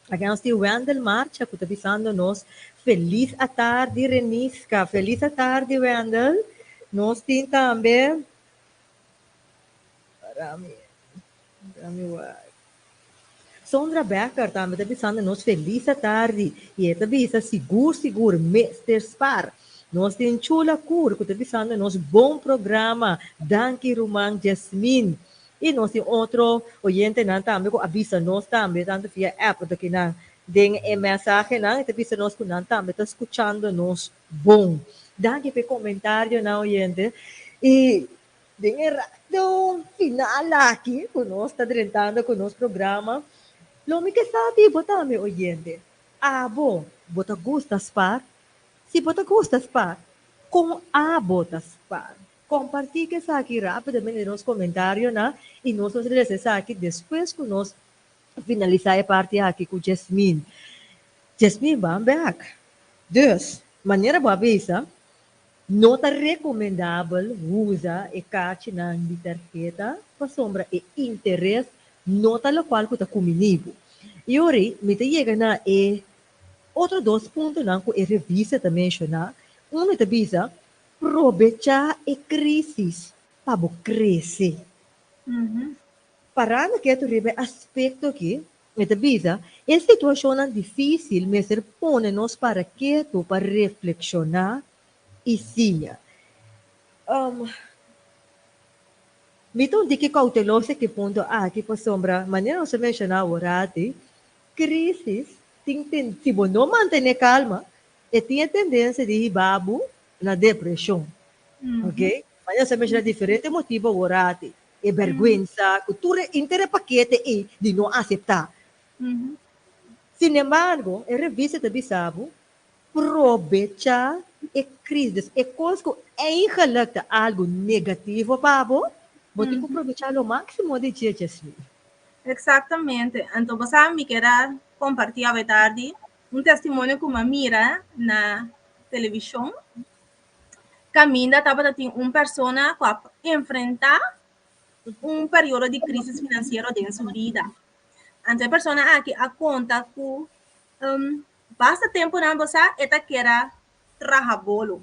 Aki nos tin Wendel Marcha ku ta bisando nos felis atardi Renisca. Felis atardi Wendel. Nos tin tambe Rami Rami wak. Sondra Becker tambe ta bisando nos felis atardi i e ta bisa sigur sigur mester spar. Nos tin Chula Cur ku ta bisando nos bon programa. Danki ruman Jasmine. I nos tin otro oyentenan tambe ku a bisa nos tambe, tantu via app anto ki nan den e mensahenan e ta bisa nos ku nan tambe ta skuchando nos bon. Danki pa e komentarionan oyente. I den e rato final aki ku nos ta drentando ku nos programa, lo mi ke sa di bo tambe oyente, abo bo ta gusta spar? Si bo ta gusta spar, kon abo ta spar? Kompartí ku esaki rápidamente den nos komentarionan i nos lo trese esaki despues ku nos finalisá e parti aki ku Jasmine. Jasmine, ban bèk. Dus, manera bo a bisa, No ta rekomendabel usa e karchinan di tarheta pasobra e interes no ta lokual ku ta kumini bo. I ora mi ta yega na e otro dos puntonan ku e revista ta menshoná. Unu ta bisa, Probechá e krísis pa bo krese. Parando ketu riba e aspekto akí, e ta bisa, E situashonnan difísil mester pone nos para ketu pa reflekshoná i siña. Mi ta un tiki kouteloso aki punto aki pasobra manera nos a menshoná aworati, krísis tin ten, si bo no mantené kalma, e tin e tendensia di hiba bo na depreshon. Ok? Manera nos a menshoná diferente motibu aworati, e bèrgwensa ku tur e inter e pakete ei di no aseptá. Sinembargo, e revista ta bisa bo Probecha e crisis. E cos cu eigenlijk ta algo negativo pa bo, bo tin cu probecha lo maximo di dje, Jasmine. Exactamente. Anto bo sa mi kier a comparti awe tardi un testimonio cu mi a mira na television. Caminda tabata tin un persona cu a enfrenta un periodo di crisis financiero den su bida. Anto e persona aki a conta cu Basta tempunan bo sa e ta keda traha bolo.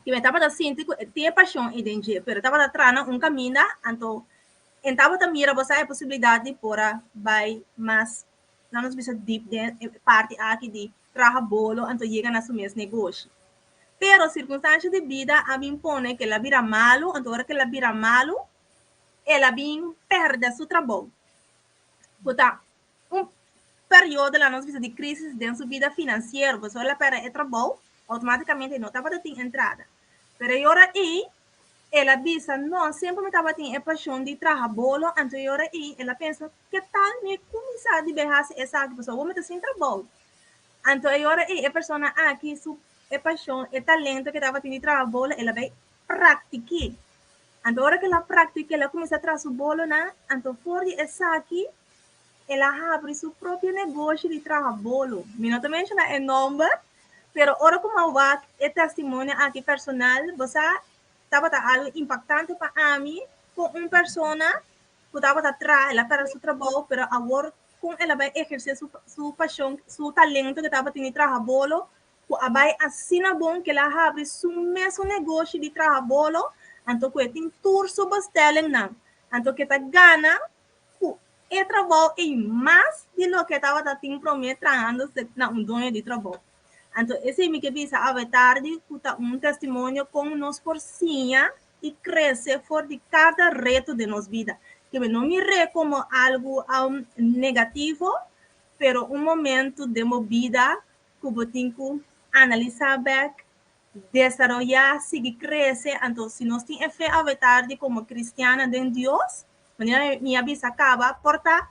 I mi tabata sinti ku e tin e pashon ei den dje, pero e tabata traha na un kaminda, anto e tabata mira bo sa e posibilidat di por a bai mas, laat nos bisa dip den e parti aki di traha bolo anto yega na su mes negoshi. Pero sirkunstansha di bida a bin pone ku el a bira malu, anto ora ku el a bira malu el a bin pèrdè su trabou, ku ta un periodo la nos bisa di crisis den su bida financiero, pasobra el a perde e trabou, automaticamente e no tabata tin entrada. Pero e ora ei, el a bisa, no, semper mi tabatin e pasion di traha bolo, anto e ora ei el a pensa, ke tal mi cuminsa di bay haci esaki, pasobra awor mi ta sin trabou. Anto e ora ei e persona aki su e pasion, e talento ke tabatin di traha bolo, el a bay practiké. Anto ora ke el a practiké, el a cuminsa traha su bolonan, anto for di esaki, El a habri su propio negoshi di traha bolo. Mi no ta menshoná e nomber, pero ora ku mi a wak e testimonio aki personal, bo sa, tabata algu impaktante pa ami kon un persona ku tabata traha, el a pèrdè su trabou, pero awor kon el a bai ehersé su su pashon, su talento ku e tabatin di traha bolo, ku a bai asina bon ku el a habri su mesun negoshi di traha bolo, anto ku e tin tur su bestellingnan, anto ku e ta gana ku e trabou ei mas di loke e tabata tin promé trahando na un doño di trabou. Anto esei mi ke bisa awe tardi ku ta un testimonio kon nos por siña i krese for di kada reto den nos bida. Ke mi no mir'é komo algu negativo, pero un momento den bo bida ku bo tin ku analisá bèk, desaroyá, sigui krese. Anto si nos tin e fe awe tardi komo kristiannan den Dios, Manera mi a bisa caba, por ta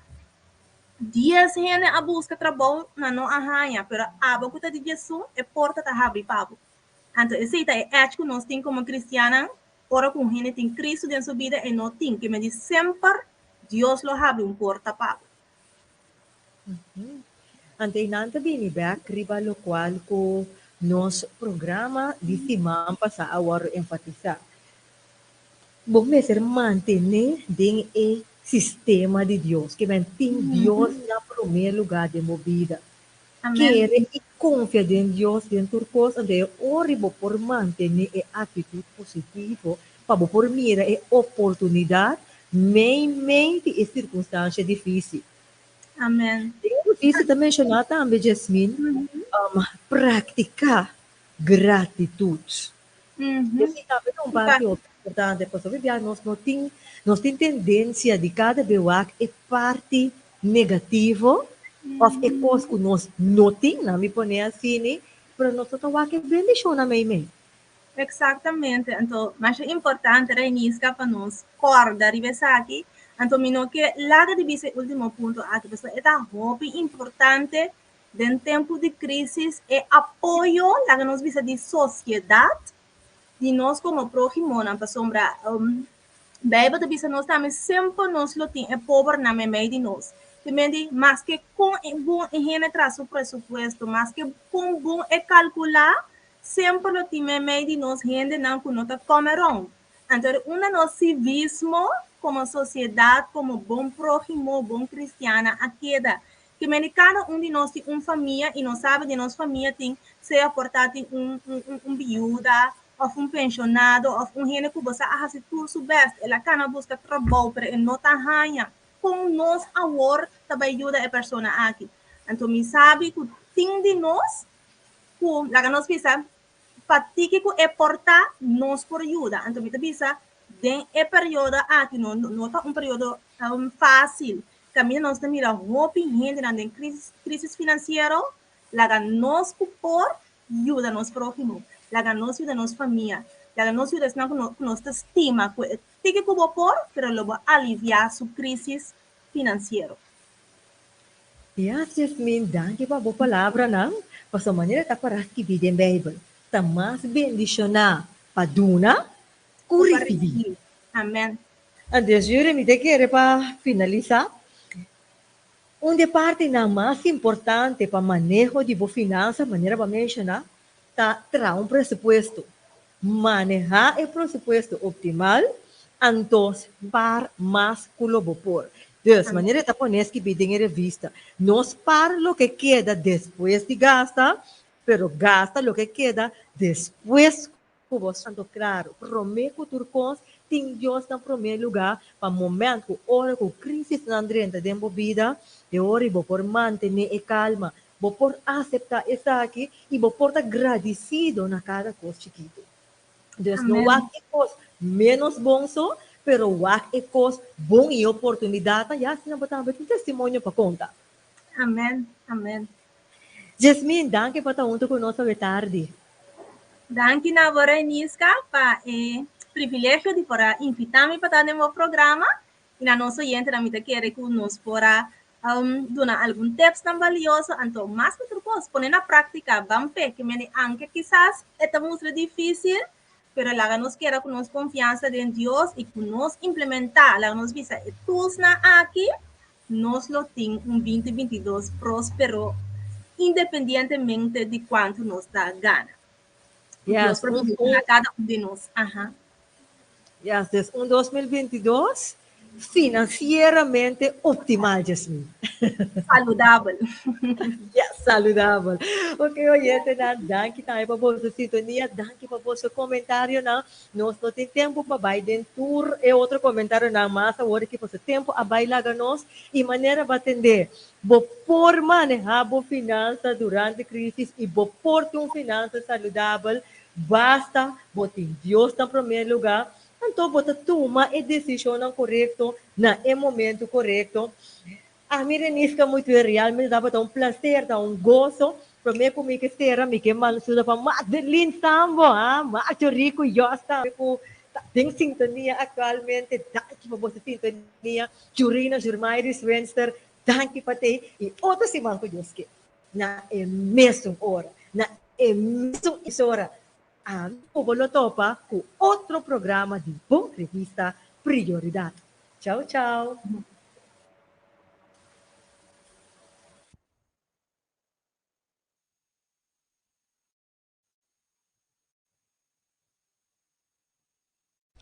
dies hende a busca trabou, nan no a haña, pero abo cu ta di Jesus, e porta ta habri pa bo. Anto esey ta e edge cu nos tin como cristiannan, ora cu un hende tin Cristo den su bida, e no tin ke medi semper Dios lo habri un porta pa bo. Anto einan ta bini bek riba locual cu nos programa di siman pasa a wordo enfatisa. Bo mester mantené den e sistema di Dios, ke men tin Dios na promé lugá den bo bida. Kere i konfia den Dios den tur kos, anto e ora bo por mantené e aktitut positivo pa bo por mira e oportunidat meimei di e sirkunstansia difísil. Amen. Den e revista ta menshoná tambe, Jasmine, praktiká gratitut. Esei tambe ta un parti hopi importante, pasobra bia nos no tin, nos tin tendencia di cada be wak e parti negativo of e cos cu nos no tin, nan mi pone asini, pero nos no ta wak e bendicionnan meimei. Exactamente, anto masha importante Reiniska pa nos corda riba esaki, anto mi no ke laga di bisa e ultimo punto aki, pasobra e ta hopi importante Den tempu di krísis e apoyo, laga nos bisa di sosiedat, di nos komo próhimonan, pasobra Beibel ta bisa nos tambe semper nos lo tin e pobernan meimei di nos. Te men di maske kon bon e hende traha su presupuesto, maske kon bon e kalkulá, Semper lo tin meimei di nos hendenan ku no ta come rond. Anto unda nos civismo como sociedad, como bon próhimo, bon cristiana a keda? Ke mende kada un di nos tin un famia i nos sabi den nos famia tin sea por ta tin un un un biuda òf un penshonado òf un hende ku bo sa a hasi tur su bèst, el a kana buska trabou pero e no ta haña. Kon nos awor ta bai yuda e persona aki? Anto mi sabi ku tin di nos ku laga nos bisa pa tiki ku e por ta nos por yuda. Anto mi ta bisa den e periodo aki no no ta un periodo fásil. Kaminda nos ta mira hopi hendenan den krisis krisis finansiero, laga nos ku por yuda nos próhimo, laga nos yuda nos famia, laga nos yuda esnan ku ku nos ta stima ku e tiki ku bo por, pero lo bo aliviá su krisis finansiero. Ya, Jasmin, danki pa bo palabranan, pasobra manera ta para skibí den Beibel, ta mas bendishoná pa duna ku risibí. Amèn. Antes Yuri, mi ta kere pa finalisá, un di e partinan mas importante pa maneho di bo finansa, manera bo a menshoná, ta traha un presupuesto. Manehá e presupuesto optimal, anto spar mas ku lo bo por. Dus, manera e ta pone skibí den e revista, no spar loke keda despues di gasta, pero gasta loke keda despues ku bo. Anto klaru, promé ku tur kos, tin Dios na promé lugá pa moment ku ora ku krisisnan drenta den bo bida, e ora ei bo por mantené e kalma, Bo por aseptá esaki i bo por ta gradisido na kada kos chikitu. Dus no wak e kos ménos bon so, pero wak e kos bon i e oportunidatnan, ya asina bo tambe tin testimonio pa konta. Amèn, amèn. Jasmine, danki pa ta huntu ku nos awe tardi. Danki na bo Reiniska pa e privilegio di por a invitá mi pa ta den bo programa i na nos oyentenan mi ta kere ku nos por a duna algun tipsnan balioso, anto mas ku tur kos pone na práktika, ban fe ke mende anke kisas e ta mustra difísil, pero laga nos keda ku nos konfiansa den Dios i ku nos implementá, laga nos bisa e toolsnan aki, nos lo tin un 2022 próspero independientemente di kuantu nos ta gana. Dios por bendiciona cada un di nos. Aha. Yes, dus un 2022 financieramente optimal, Jasmine. Saludabel. Yes, saludabel. Ok, oyentenan, danki tambe pa boso sintonia, danki pa boso comentarionan. Nos no tin tempo pa bai den tur e otro comentarionan mas awor aki pasobra tempo a bai laga nos y manera bo a tende Bo por manehá bo finansa durante krísis i bo por tin un finansa saludabel basta bo tin Dios na promé lugá, anto bo ta tuma e desishonnan korekto na e momentu korekto. Ami Reniska Mutué realmente tabata un plaser, ta un goso. Promé ku mi ke sera mi ke manda saludo pa Madeline Sambo, ha, Macho Rico Yos tambe ku ta den sintonia aktualmente. Danki pa boso sintonia. Jurina Jurmairis Wenster, danki pa tei i otro siman ku Dios ke, na e mesun ora, na e mesun emisora, ami ku bo lo topa ku otro programa di bo revista Prioridat. Chau chau.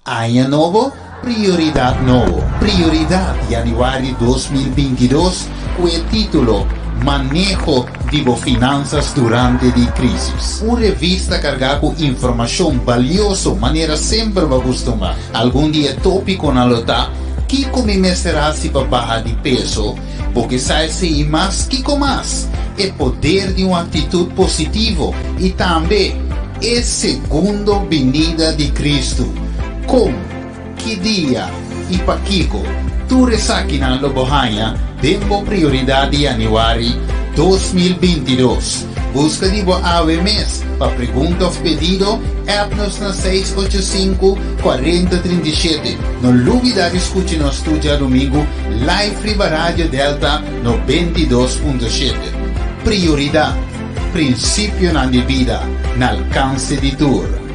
Aña nobo, prioridat nobo. Prioridat Januari 2022 ku e título Maneho di bo finansas durante di krísis. Un revista kargá ku informashon balioso manera semper bo a kustumá. Algun di e tópikonan lo ta, Kiko mi mester hasi pa baha di peso? Bo ke sa esei i mas? Kiko mas? E poder di un aktitut positivo i tambe E segundo binida di Kristu. Kon, ki dia i pakiko tur esakinan lo bo haña den bo prioridat di yanüari 2022? Buska di bo awe mes. Pa pregunta òf pedido, app nos na 685 40 37. No lubida di skucha nos tur djadumingu live riba Radio Delta 92.7. Prioridat, prinsipionan di bida na alkanse di tur.